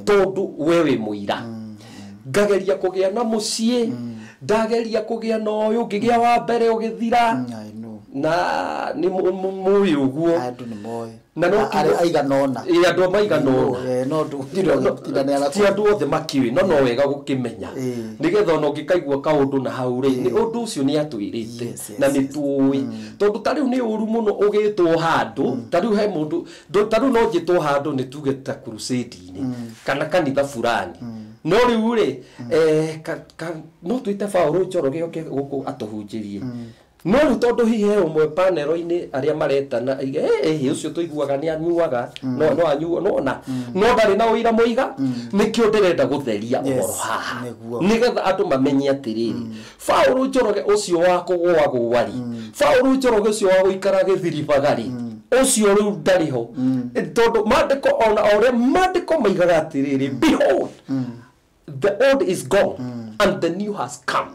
tondũ we wĩ mũira ngageria kũgĩa na mũciĩ ndageria kũgĩa na ũyũ ngĩgĩa wa mbere ũgĩthira na nĩ mũĩ ũguo andũ nĩ moĩ na no aigana ũna andũ maigana ũna no ndũgũtindanĩra ti andũ othe makĩũĩ no no wega gũkĩmenya nĩgetha ona ũngĩkaigua kaũndũ na hau rĩ nĩ ũndũ ũcio nĩ atwĩrĩte na nĩ tũĩ tondũ ta rĩu nĩ ũru mũno ũgĩtwo handũ ta rĩu he mũndũ ta rĩu no njĩtwo handũ nĩ tuge ta crusade-inĩ kana kanitha fulani no rĩu rĩ no twĩte Paũlũ Njoroge oke gũkũ atũhunjĩrie no rĩu tondũ hihi he ũmwe panero-inĩ arĩa maretana ũcio tũiguaga nĩ anyuaga no anyua nona no ndarĩ na ũira mũiga nĩkĩo ndĩrenda gũtheria ũhoro haha nĩgetha andũ mamenye atĩrĩrĩ Paũlũ Njoroge ũcio wa kũgũagũa rĩ Paũlũ Njoroge ũcio wa gũikara gĩthiribaga rĩ ũcio rĩu ndarĩ ho tondũ maandĩko ona ũrĩa maandĩko maigaga atĩrĩrĩ behold the old is gone and the new has come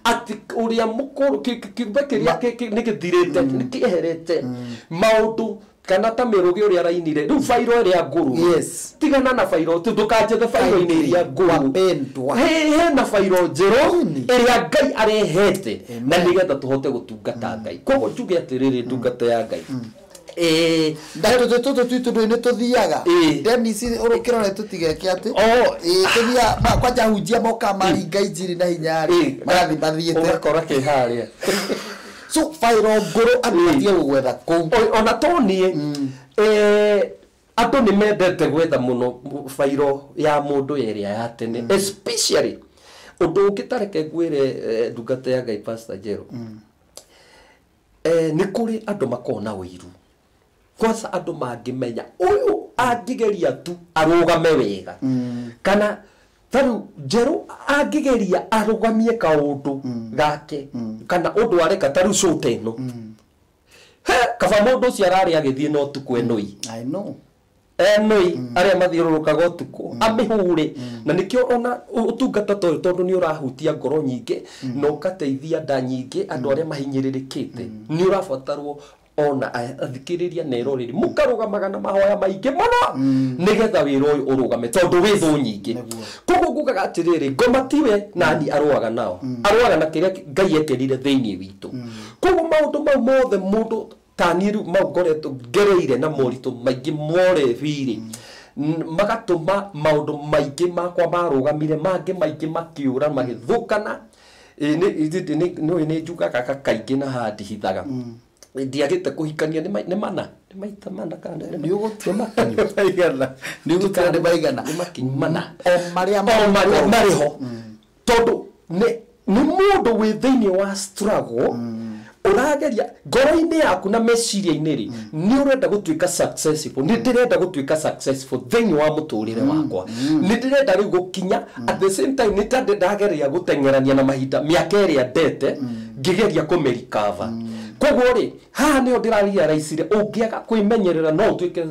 ati uria mukuru kiumbe kiria nĩ gĩthirĩte nĩ kĩeherete maũndũ kana ta mĩrũgĩ ũrĩa arainire rĩu bairo ĩrĩa ngũrũ tigana na bairo ndũkanjethe bairo-inĩ ĩrĩa ngũrũ hena bairo njerũ ĩrĩa Ngai arehete na nĩgetha tũhote gũtungata Ngai koguo njuge atĩrĩrĩ ndungata ya Ngai na tũtũ twitũ ndũĩ nĩ tũthiaga Dennis ũrũkĩrore tũtigeke atĩ tũthiaga kwanja hunjia moka maringa injiri na hinya rĩ magathiĩ mathiĩte ũgakora kĩ harĩa so bairo ngũrũ andũ matige gũgwetha kũu ona to niĩ andũ nĩ mendete gwetha mũno bairo ya mũndũ ĩrĩa ya tene especially ũndũ ũngĩ tareke ngwĩre ndungata ya Ngai Pastor Njerũ nĩ kũrĩ andũ makoragwo na ũiru kwanza andũ mangĩmenya ũyũ angĩgeria tu arũgame wega kana tarĩu Njerũ angĩgeria arũgamie kaũndũ gake kana ũndũ areka tarĩu show ta ĩno he kaba mũndũ ũcio ararĩ agĩthiĩ na ũtukũ enũi enũi arĩa mathiũrũrũkaga ũtukũ amĩhũre na nĩkĩo ona ũtungata ta ũyũ tondũ nĩ ũrahutia ngoro nyingĩ na ũgateithia nda nyingĩ andũ arĩa mahinyĩrĩrĩkĩte nĩ ũrabatarwo ona athikĩrĩria na eroreri mũkarũgamaga na mahoya maingĩ mũno nĩgetha wĩra ũyũ ũrũgame tondũ wĩ thũ nyingĩ koguo ngugaga atĩrĩrĩ ngoma tiwe nani arũaga nao arũaga na kĩrĩa Ngai ekĩrire thĩinĩ witũ koguo maũndũ mau mothe mũndũ ta niĩ rĩu mau ngoretwo ngereire na moritũ maingĩ morebi-rĩ magatũma maũndũ maingĩ makwa marũgamire mangĩ maingĩ makĩũra magĩthũkana nĩ nĩ njugaga kaingĩ na haha ndihithaga ndiagĩte kũhikania nĩ mana nĩ maita mana kana nĩ nĩ maigana nĩ makinyu mana o marĩa marĩ ho tondũ nĩ mũndũ wĩ thĩinĩ wa struggle ũrageria ngoro-inĩ yaku na meciria-inĩ rĩ nĩ ũrenda gũtuĩka successful nĩ ndĩrenda gũtuĩka successful thĩinĩ wa mũtũrĩre wakwa nĩ ndĩrenda rĩu gũkinya at the same time nĩ ndageria gũteng'erania na mahinda mĩaka ĩrĩa ndete ngĩgeria kũmĩrikava koguo rĩ haha nĩho ndĩrarealize ũngĩaga kwĩmenyerera no ũtuĩke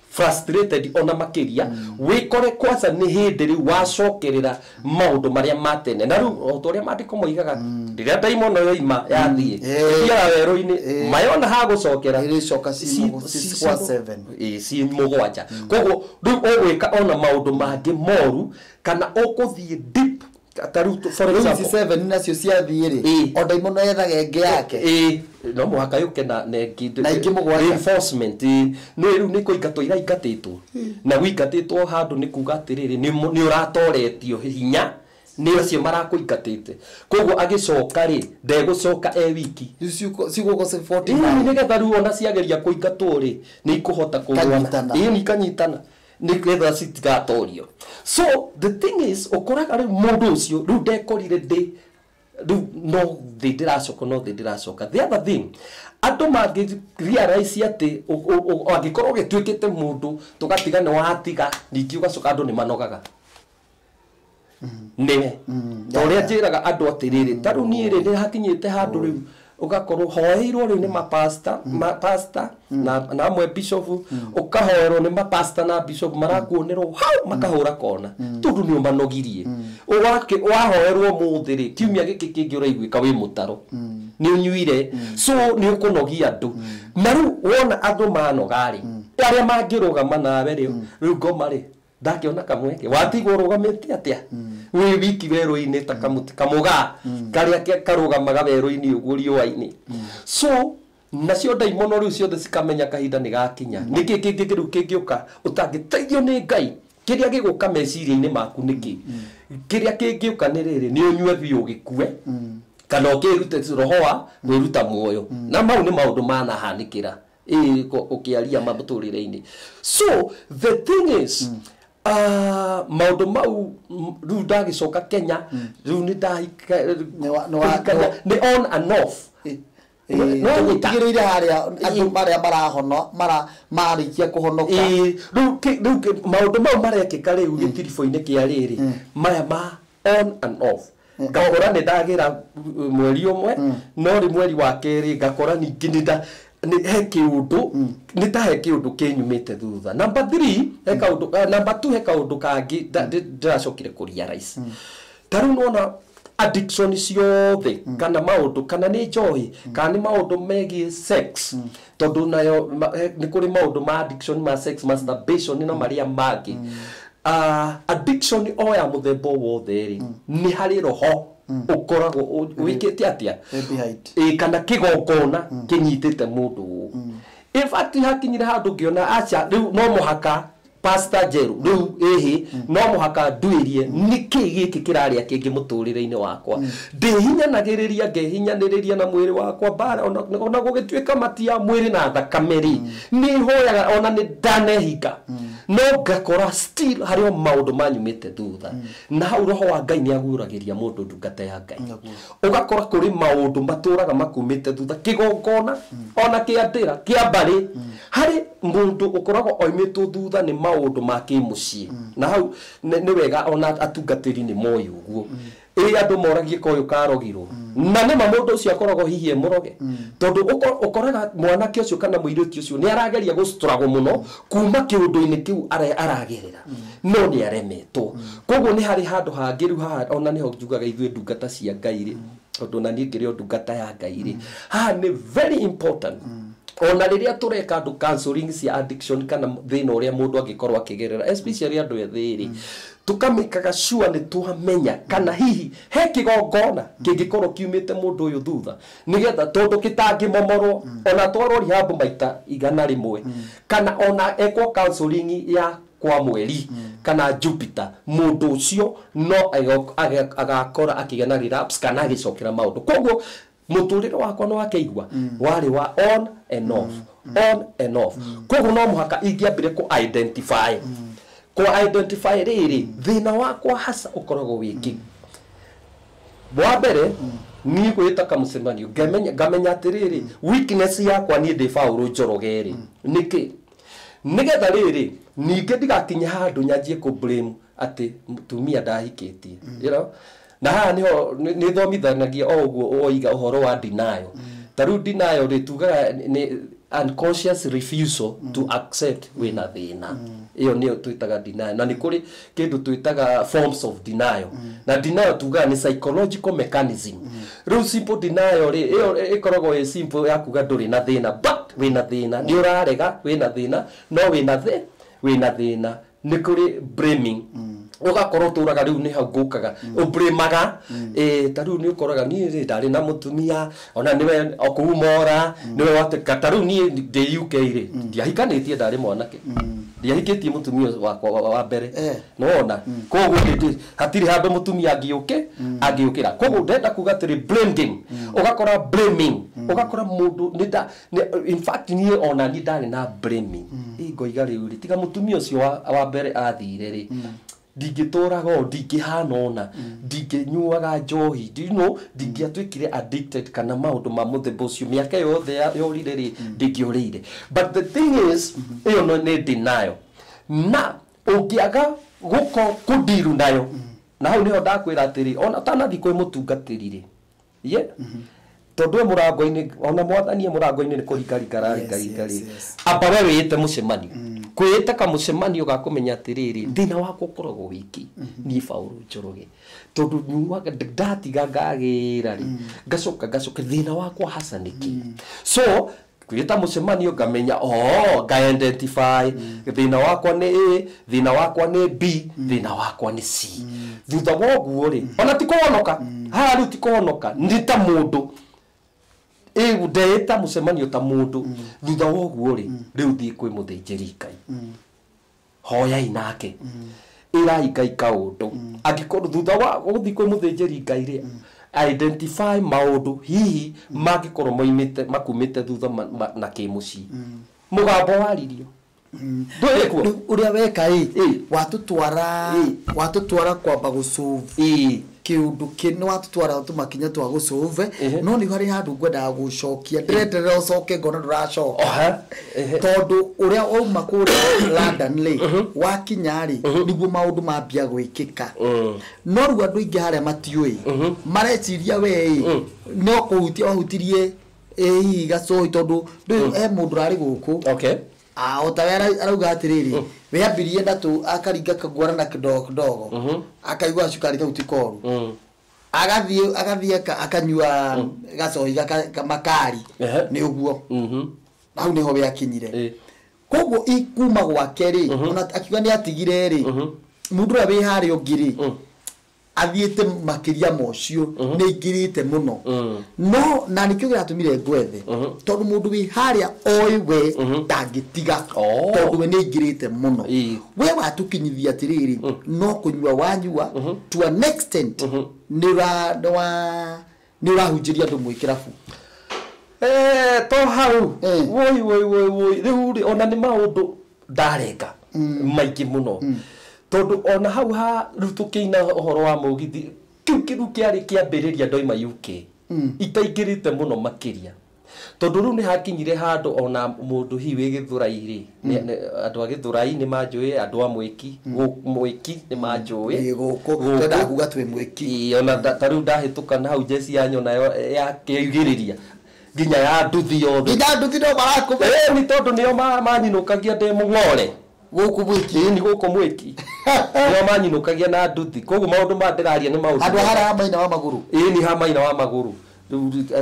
frustrated ona makiria wikore kwanza nĩ hĩndĩ rĩu wacokerera maũndũ marĩa ma tene na rĩu o ta ũrĩa maandĩko moigaga rĩrĩa ndaimono yoima yathiĩ ĩthiaga werũ-inĩ mayona ha gũcokera ĩrĩcoka ci mũgwanja koguo rĩu ũgwĩka ona maũndũ mangĩ moru kana ũkũthiĩ deep Ta rĩu for Rĩu ici example, seven nacio ciathiĩ rĩ, o ndaimono yethaga ĩngĩ yake. Ĩĩ, no mũhaka yũke na ĩngĩ. Na ingĩ mũgwanja. Reinforcement, ĩĩ. No rĩu nĩ kũingatwo iraingatĩtwo, na wĩingatĩtwo handũ nĩ kuga atĩrĩrĩ, nĩ ũratoretio hinya nĩ acio marakũingatĩte, koguo agĩcoka rĩ, ndegũcoka e wiki. Rĩu cigũkũ Ĩĩ, 49. nĩgetha rĩu ona ciageria kũingatwo rĩ, nĩ ikũhota kũrũana. Ikanyitana. Ĩĩ, nĩ ikanyitana nĩgetha citigatorio. So the thing is, ũkoraga rĩu mũndũ ũcio rĩu ndekorire ndĩ rĩu no thĩ ndĩracoka, no thĩ ndĩracoka. The other thing, andũ mangĩ realize atĩ angĩkorwo ũgĩtuĩkĩte mũndũ tũgatiga nĩ watiga, ningĩ ũgacoka, andũ nĩ manogaga nĩwe. Ta ũrĩa njĩraga andũ atĩrĩrĩ, ta rĩu niĩ rĩ, nĩ hakinyĩte handũ rĩu ũgakorwo hoeirwo rĩu nĩ mapasta, mapasta na amwe bishop, ũkahoerwo nĩ mapasta na bishop, marakuonerwo hau makahũra kona tondũ nĩ ũmanogirie. Wahoerwo mũthĩ rĩ, kiumia gĩkĩ kĩngĩ ũraiguĩka wĩ mũtaro nĩ ũnyuire, so nĩ ũkũnogia andũ. Na rĩu wona andũ manoga rĩ, arĩa mangĩrũgama nawe rĩ, rĩu ngoma rĩ, ndakĩona kamweke watigwo ũrũgamĩte atĩa wĩ wiki werũ-inĩ ta kamũtĩ kamũgaa karĩa karũgamaga werũ-inĩ ũguo riũa-inĩ. So nacio ndaimono rĩu ciothe cikamenya kahinda nĩ gakinya. Nĩkĩ kĩngĩ rĩu kĩngĩũka ũtangĩteithio nĩ Ngai? Kĩrĩa gĩgũka meciria-inĩ maku nĩkĩ? Kĩrĩa kĩngĩũka nĩ rĩrĩ, nĩ ũnyue biũ ũgĩkue, kana ũkĩrute roho wa kwĩruta muoyo, na mau nĩ maũndũ manahanĩkĩra ĩĩ ũkĩaria matũrĩre-inĩ. So the thing is, maũndũ mau, rĩu ndagĩcoka Kenya, rĩu nĩ ndahika kũhikania, nĩ on and off. No nyita. Tũgũtigĩrĩire harĩa andũ marĩa marahono mara marĩkia kũhonoka. Ĩĩ, rĩu maũndũ mau marekĩka rĩu gĩtiribũ-inĩ kĩa rĩrĩ maya ma on and off, ngakora nĩ ndagĩra mweri ũmwe, no rĩ mweri wa kerĩ ngakora ningĩ nĩ nda nĩ he kĩũndũ, nĩ ta he kĩũndũ kĩnyumĩte thutha. Number 3, he kaũndũ, number 2, he kaũndũ kangĩ ndĩracokire kũ realize. Ta rĩu nĩwona addiction ciothe, kana maũndũ, kana nĩ njohi, kana nĩ maũndũ megiĩ sex, tondũ nayo nĩ kũrĩ maũndũ ma addiction ma sex, masturbation na marĩa mangĩ. Addiction o ya mũthemba o wothe rĩ, nĩ harĩ roho ũkoragwo wĩkĩte atĩa? Wĩ behind. Ĩ, kana kĩgongona kĩnyitĩte mũndũ ũũ. In fact, hakinyire handũ ngĩona aca, rĩu no mũhaka Pastor Njeru, rĩu ĩhĩ, no mũhaka nduĩrie nĩkĩ gĩkĩ kĩrarĩa kĩngĩ mũtũrĩre-inĩ wakwa. Ndĩhinyanagĩrĩria, ngehinyanĩrĩria na mwĩrĩ wakwa mbara, ona gũgĩtuĩka matia mwĩrĩ na thakame rĩ, nĩ hoyaga, ona nĩ ndanehinga, no ngakora still harĩ o maũndũ manyumĩte thutha. Na hau roho wa Ngai nĩ aguũragĩria mũndũ, ndungata ya Ngai. Ũgakora kũrĩ maũndũ matũraga makumĩte thutha, kĩgongona ona kĩa ndĩra kĩa mbarĩ, harĩ mũndũ ũkoragwo oimĩtwo thutha nĩ maũndũ ma kĩmũciĩ. Na hau nĩ wega ona atungatĩri nĩ moĩ ũguo. Ĩ andũ moragie koyũ karogirwo, na nĩma mũndũ ũcio akoragwo hihi e mũroge, tondũ ũkoraga mwanake ũcio kana mũirĩtu ũcio nĩ arageria gũ struggle mũno kuma kĩũndũ-inĩ kĩu aragerera, no nĩ aremetwo. Koguo nĩ harĩ handũ hangĩ rĩu haha ona nĩho njugaga ithuĩ ndungata cia Ngai rĩ, tondũ na niĩ ngĩrĩ o ndungata ya Ngai rĩ, haha nĩ very important ona rĩrĩa tũreka andũ counseling cia addiction kana thĩna ũrĩa mũndũ angĩkorwo akĩgerera, especially andũ ethĩ rĩ, tũkamĩkaga sure nĩ twamenya kana hihi he kĩgongona kĩngĩkorwo kiumĩte mũndũ ũyũ thutha, nĩgetha tondũ gĩtangĩmomorwo ona twarwo rehab maita 100, kana ona ekwo counseling ya kwa mweri kana Jupiter, mũndũ ũcio no agakora akĩgĩa na relapse kana agĩcokera maũndũ. Koguo mũtũrĩre wakwa nĩ wakeigua warĩ wa on and off, on and off. Koguo no mũhaka ingĩambire kũ identify rĩrĩ thĩna wakwa hasa ũkoragwo wĩkĩ. Wa mbere niĩ gwĩta kamũcemanio, ngamenya atĩrĩrĩ, weakness yakwa niĩ ndĩ Paũlũ Njoroge rĩ, nĩkĩ, nĩgetha rĩrĩ ningĩ ndigakinye handũ nyanjie kũ blame atĩ mũtumia ndahikĩtie, na haha nĩho nĩ thomithanagia o ũguo woiga ũhoro wa denial. Ta rĩu denial rĩ, tugaga nĩ unconscious refusal to accept wĩna thĩna. Ĩyo nĩyo twĩtaga denial. Na nĩ kũrĩ kĩndũ twĩtaga forms of denial, na denial tugaga nĩ psychological mechanism. Rĩu simple denial rĩ, ĩyo ĩkoragwo ĩ simple ya kuga ndũrĩ na thĩna, but wĩna thĩna, nĩ ũrarega wĩna thĩna, no wĩna thĩna. Nĩ kũrĩ blaming. Ũgakorwo ũtũraga rĩu nĩ hau ngũkaga ũbrĩmaga ta rĩu nĩ ũkoraga niĩ rĩ ndarĩ na mũtumia ona nĩwe okũu mora nĩwe wateka ta rĩu niĩ ndĩ UK rĩ ndiahikanĩtie ndarĩ mwanake ndiahikĩtie mũtumia wakwa wa mbere nĩwona koguo hatirĩ handũ mũtumia angĩũkĩra koguo ndenda kuga atĩrĩ blame game ũgakora blaming ũgakora mũndũ in fact niĩ ona niĩ ndarĩ na blaming ngoiga rĩu rĩ tiga mũtumia ũcio wa mbere athire rĩ ndingĩtũraga ũũ ndingĩhana ũna ndingĩnyuaga njohi ndingĩatuĩkire addicted kana maũndũ ma mũthemba ũcio mĩaka yothe yorire rĩ ndingĩorĩire but the thing is ĩyo nĩ denial na ũngĩaga kũndiru nayo na hau nĩho ndakwĩra atĩrĩ ona ũtanathiĩ kwĩ mũtungatĩri rĩ ye tondũ we mũrango-inĩ ona mwathani e mũrango-inĩ nĩ kũringaringa araringaringa rĩ amba we wĩĩte mũcemanio kwĩĩta kamũcemanio ga kũmenya atĩrĩrĩ thĩna wakwa ũkoragwo wĩkĩ niĩ Paũlũ Njoroge tondũ nyuaga ndatiga ngagĩra rĩ ngacoka thĩna wakwa haca nĩkĩ so kwĩĩta mũcemanio ngamenya nga identify thĩna wakwa nĩ A thĩna wakwa nĩ B thĩna wakwa nĩ C thutha wa ũguo rĩ ona ti kũhonoka haha rĩu ti kũhonoka nĩ ta mũndũ ndeĩta mũcemanio ta mũndũ thutha wa ũguo rĩ rĩu thiĩ kwĩ mũthĩnjĩri Ngai hoyai nake ĩrai Ngai kaũndũ angĩkorwo thutha wa gũthiĩ kwĩ mũthĩnjĩri Ngai rĩ identify maũndũ hihi mangĩkorwo moimĩte makumĩte thutha na kĩmũciĩ mũgambo waririo ndũĩ kuo ũrĩa weka ĩ watũtwara kwamba gũcũva kĩũndũ kĩ nĩ watũtwara tũmakinya twa gũcũve no nĩ harĩ handũ ngwendaga gũcokia ndĩreterera ũcoke ngona ndũracoka tondũ ũrĩa wauma kũrĩa London rĩ wakinya rĩ nĩguo maũndũ mambia gwĩkĩka no rĩu andũ aingĩ harĩa matiũĩ mareciria we ĩ no kũhutia wahutirie hihi gacohi tondũ he mũndũ ũrarĩ gũkũ o tawe arauga atĩrĩrĩ we ambirie na akaringa kagwara na kidogo kidogo akaigua cukari kau ti koru agathiĩ akanyua gacohi makari nĩ ũguo hau nĩho we akinyire koguo kuma gwake rĩ ona akiuga nĩ atigire rĩ mũndũ ũrĩa wĩ harĩa ũngĩ rĩ athiĩte makĩria ma ũcio nĩ aingĩrĩte mũno no na nĩkĩo kĩratũmire ngwethe tondũ mũndũ wĩ harĩa oĩ we ndangĩtiga tondũ we nĩ aingĩrĩte mũno we watũkinyithia atĩrĩrĩ no kũnyua wanyua to an extent nĩ ũrahunjĩria andũ mwĩ kĩrabu to hau woi woi woi woi rĩu rĩ ona nĩ maũndũ ndarenga maingĩ mũno tondũ ona hau ha rĩu tũkĩina ũhoro wa mũgithi kĩu kĩru kĩarĩ kĩambĩrĩria ndoima UK itaingĩrĩte mũno makĩria tondũ rĩu nĩ hakinyire handũ ona mũndũ hihi wĩ Gĩthũrai rĩ andũ a Gĩthũrai nĩ manjũĩ andũ a Mwĩki Mwĩki nĩ manjũĩ gũkũ twendaga kuga twĩ Mwĩki ona ta rĩu ndahĩtũka na hau jeci ya nyona yakĩugĩrĩria nginya ya nduthi yothe nginya nduthi no marakũmenya nĩ tondũ nĩo manyinũkagia ndĩ mũng'ore gũkũ Mwĩki nĩ gũkũ Mwĩki nĩo manyinũkagia na nduthi koguo maũndũ ma ndĩraria nĩ maũndũ handũ harĩa ha maina wa magũrũ nĩ ha maina wa magũrũ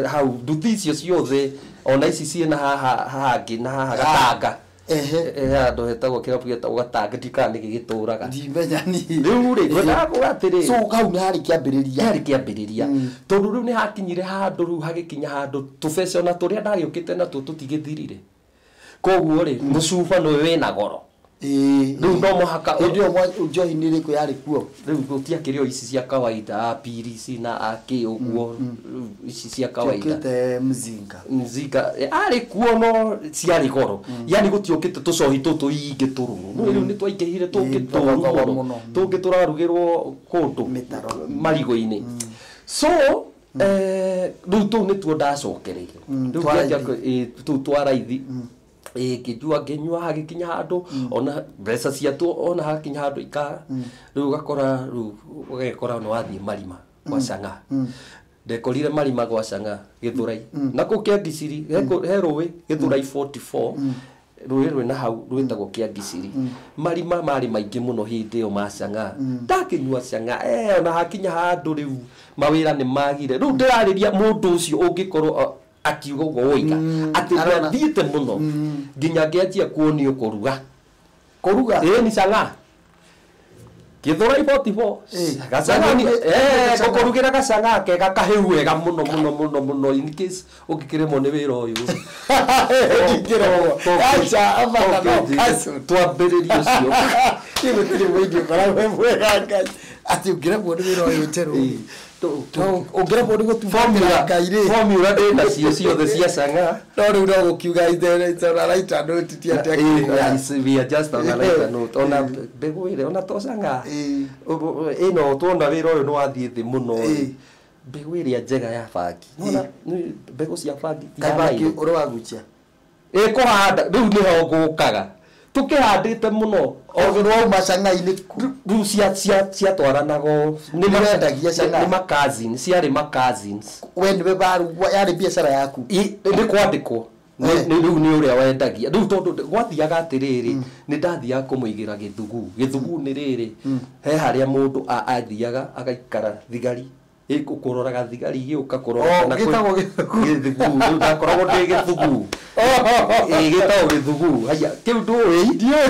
hau nduthi icio ciothe ona ici ciĩna haha hangĩ na haha Gatanga handũ hetagwo kĩrabu gĩtagwo Gatanga ndikana nĩkĩ gĩtũraga ndimenya niĩ rĩu rĩ ngwendaga kuga atĩrĩ so hau nĩ harĩ kĩambĩrĩria harĩ kĩambĩrĩria tondũ rĩu nĩ hakinyire handũ rĩu hagĩkinya handũ tũbeca ona tũrĩa ndagĩũkĩte natuo tũtigĩthirire koguo rĩ mũcuba nĩ wĩna goro rĩu no mũhaka hĩndĩ ĩyo njohi nĩ ĩrĩkũ yarĩ kuo rĩu gũtiakĩrĩ o ici cia kawaida a piri na akĩ ũguo ici cia kawaida ciokĩte mzinga mzinga arĩ kuo no ciarĩ goro yani gũtiokĩte tũcohi tũtũ ingĩ tũrũrũ no rĩu nĩ twaingĩhire tũngĩ tũru mũno tũngĩ tũrarugĩrwo kũndũ marigũ-inĩ so rĩu tũu nĩtuo ndacokereire rĩu tũu twa raithi ngĩnyua ngĩnyua hagĩkinya handũ ona mbeca ciatuo ona hakinya handũ ikara rĩu ũgakora rĩu ũgekora nĩ wathiĩ marima gwa Cang'a ndekorire marima gwa Cang'a Gĩthũrai na kũu Kĩangiciri he rũĩ Gĩthũrai 44 rũĩ rwĩna hau rwĩtagwo Kĩangiciri marima marĩ maingĩ mũno hĩndĩ ĩyo ma Cang'a ndakĩnyua Cang'a ona hakinya handũ rĩu mawĩra nĩ magire rĩu ndĩrarĩria mũndũ ũcio ũngĩkorwo akiuga ũguo woiga atĩ ndathiĩte mũno nginya ngĩanjia kuonio kũruga kũruga ĩĩ ni Cang'a Githurai 44. Gacang'a ngũkũrugĩra gacang'a kega kahĩu wega mũno mũno mũno mũno in case ũngĩkĩremwo nĩ wĩra ũyũ. Ndingĩremwo. Aca, amana no cancel. Twambĩrĩrie ũcio. Niĩ gũtirĩ mũingĩ ũkoragwo mwega Ngai. Atĩ ũngĩremwo nĩ wĩra ũyũ njerũ. Ũngĩremwo nĩ gũtungatĩra Ngai rĩ. Formula ndĩ nacio ciothe cia cang'a. No rĩu no gũkiuga it's on a lighter note ti atĩ akĩrĩ. We are just on a lighter note. Ona mbegũ ĩrĩa ona to cang'a. Ĩno tuona wĩra ũyũ nĩ wathiĩ thĩ mũno. Mbegũ ĩrĩa njega ya bangi. Nĩwona mbegũ cia bangi Kaĩ bangi ũrĩ wagucia? Ĩ kũhanda rĩu nĩho ngũkaga. Tũkĩhandĩte mũno. Wauma cang'a-inĩ rĩu ciatwaranago. Nĩwendagia cang'a? Nĩ ma-cousins, ciarĩ ma-cousins. We nĩwe yarĩ biacara yaku? Nĩ kwandĩkwo. Rĩu nĩ ũrĩa wendagia. Rĩu tondũ gwathiaga atĩrĩrĩ, nĩ ndathiaga kũmũigĩra gĩthuguu. Gĩthuguu nĩ rĩrĩ, he harĩa mũndũ athiaga agaikara thigari. Kũroraga thigari igĩũka kũrora kana gĩtagwo gĩthuguu. Gĩthuguu. Rĩu ndakoragwo ndĩ gĩthuguu. Gĩtagwo gĩthuguu. Haya, kĩu ndũĩ? Ndiũĩ.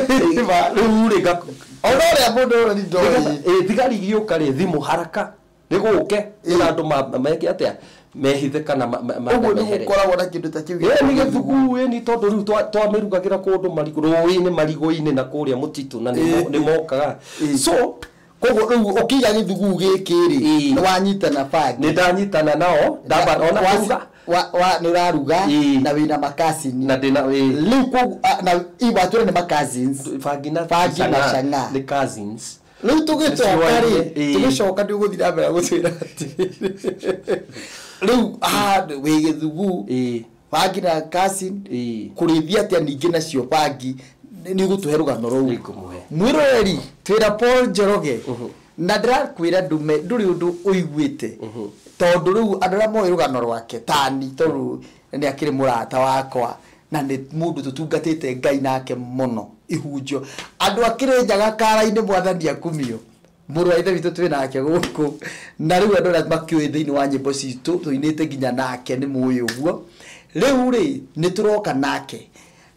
Rĩu rĩ, Ona ũrĩa mũndũ ũrĩa nĩ ndoĩ. Thigari igĩũka rĩ, thimũ haraka nĩgũke nĩgetha andũ meke atĩa, mehithe kana Ũguo nĩ mehere. gũkoragwo na kĩndũ ta kĩu. Nĩ gĩthuguu ĩni tondũ rĩu twamĩrugagĩra kũndũ marigũ rũĩ-inĩ marigũ-inĩ na kũrĩa mũtitũ na nĩ mokaga. So koguo rĩu ũkĩiga gĩthuguu gĩkĩ rĩ, nĩ wanyitana bangi. Nĩ ndanyitana nao, ndamba ona kũruga. Nĩ ũraruga na wĩna makasini. Na ndĩna rĩu koguo na watwĩra nĩ ma-cousins. Bangi na Bangi na cang'a. Nĩ cousins. Rĩu tũgĩcoka rĩ, tũgĩcoka nĩ ũgũthiĩ na mbere gũtwĩra atĩrĩrĩ. Rĩu haha wĩ gĩthuguu, bangi na cousin, kũrĩithia atĩa ningĩ nacio bangi, nĩ ũgũtũhe rũgano rũu. Nĩngũmũhe. Mwĩroreri, twĩra Paul Njoroge, na ndĩrakwĩra ndume ndũrĩ ũndũ ũiguĩte. Tondũ rĩu andũ arĩa moĩ rũgano rwake tani, tondũ nĩ akĩrĩ mũrata wakwa na nĩ mũndũ tũtungatĩte Ngai nake mũno ihunjio. Andũ akĩrĩ njaga kara-inĩ mwathani akumio. Mũrũ wa ithe witũ twĩ nake gũkũ. Na rĩu andũ arĩa makĩũĩ thĩinĩ wa nyĩmbo citũ tũinĩte nginya nake nĩ mũĩ ũguo. Rĩu rĩ nĩ tũroka nake.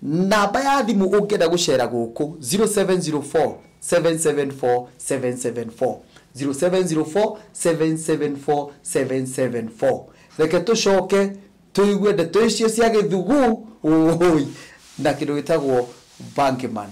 Namba ya thimũ ũngĩenda gũcera gũkũ 0704 774 774 0704 774 774. Reke tũcoke tũigue ndeto icio cia gĩthuguu ũũi na kĩndũ gĩtagwo Bangiman.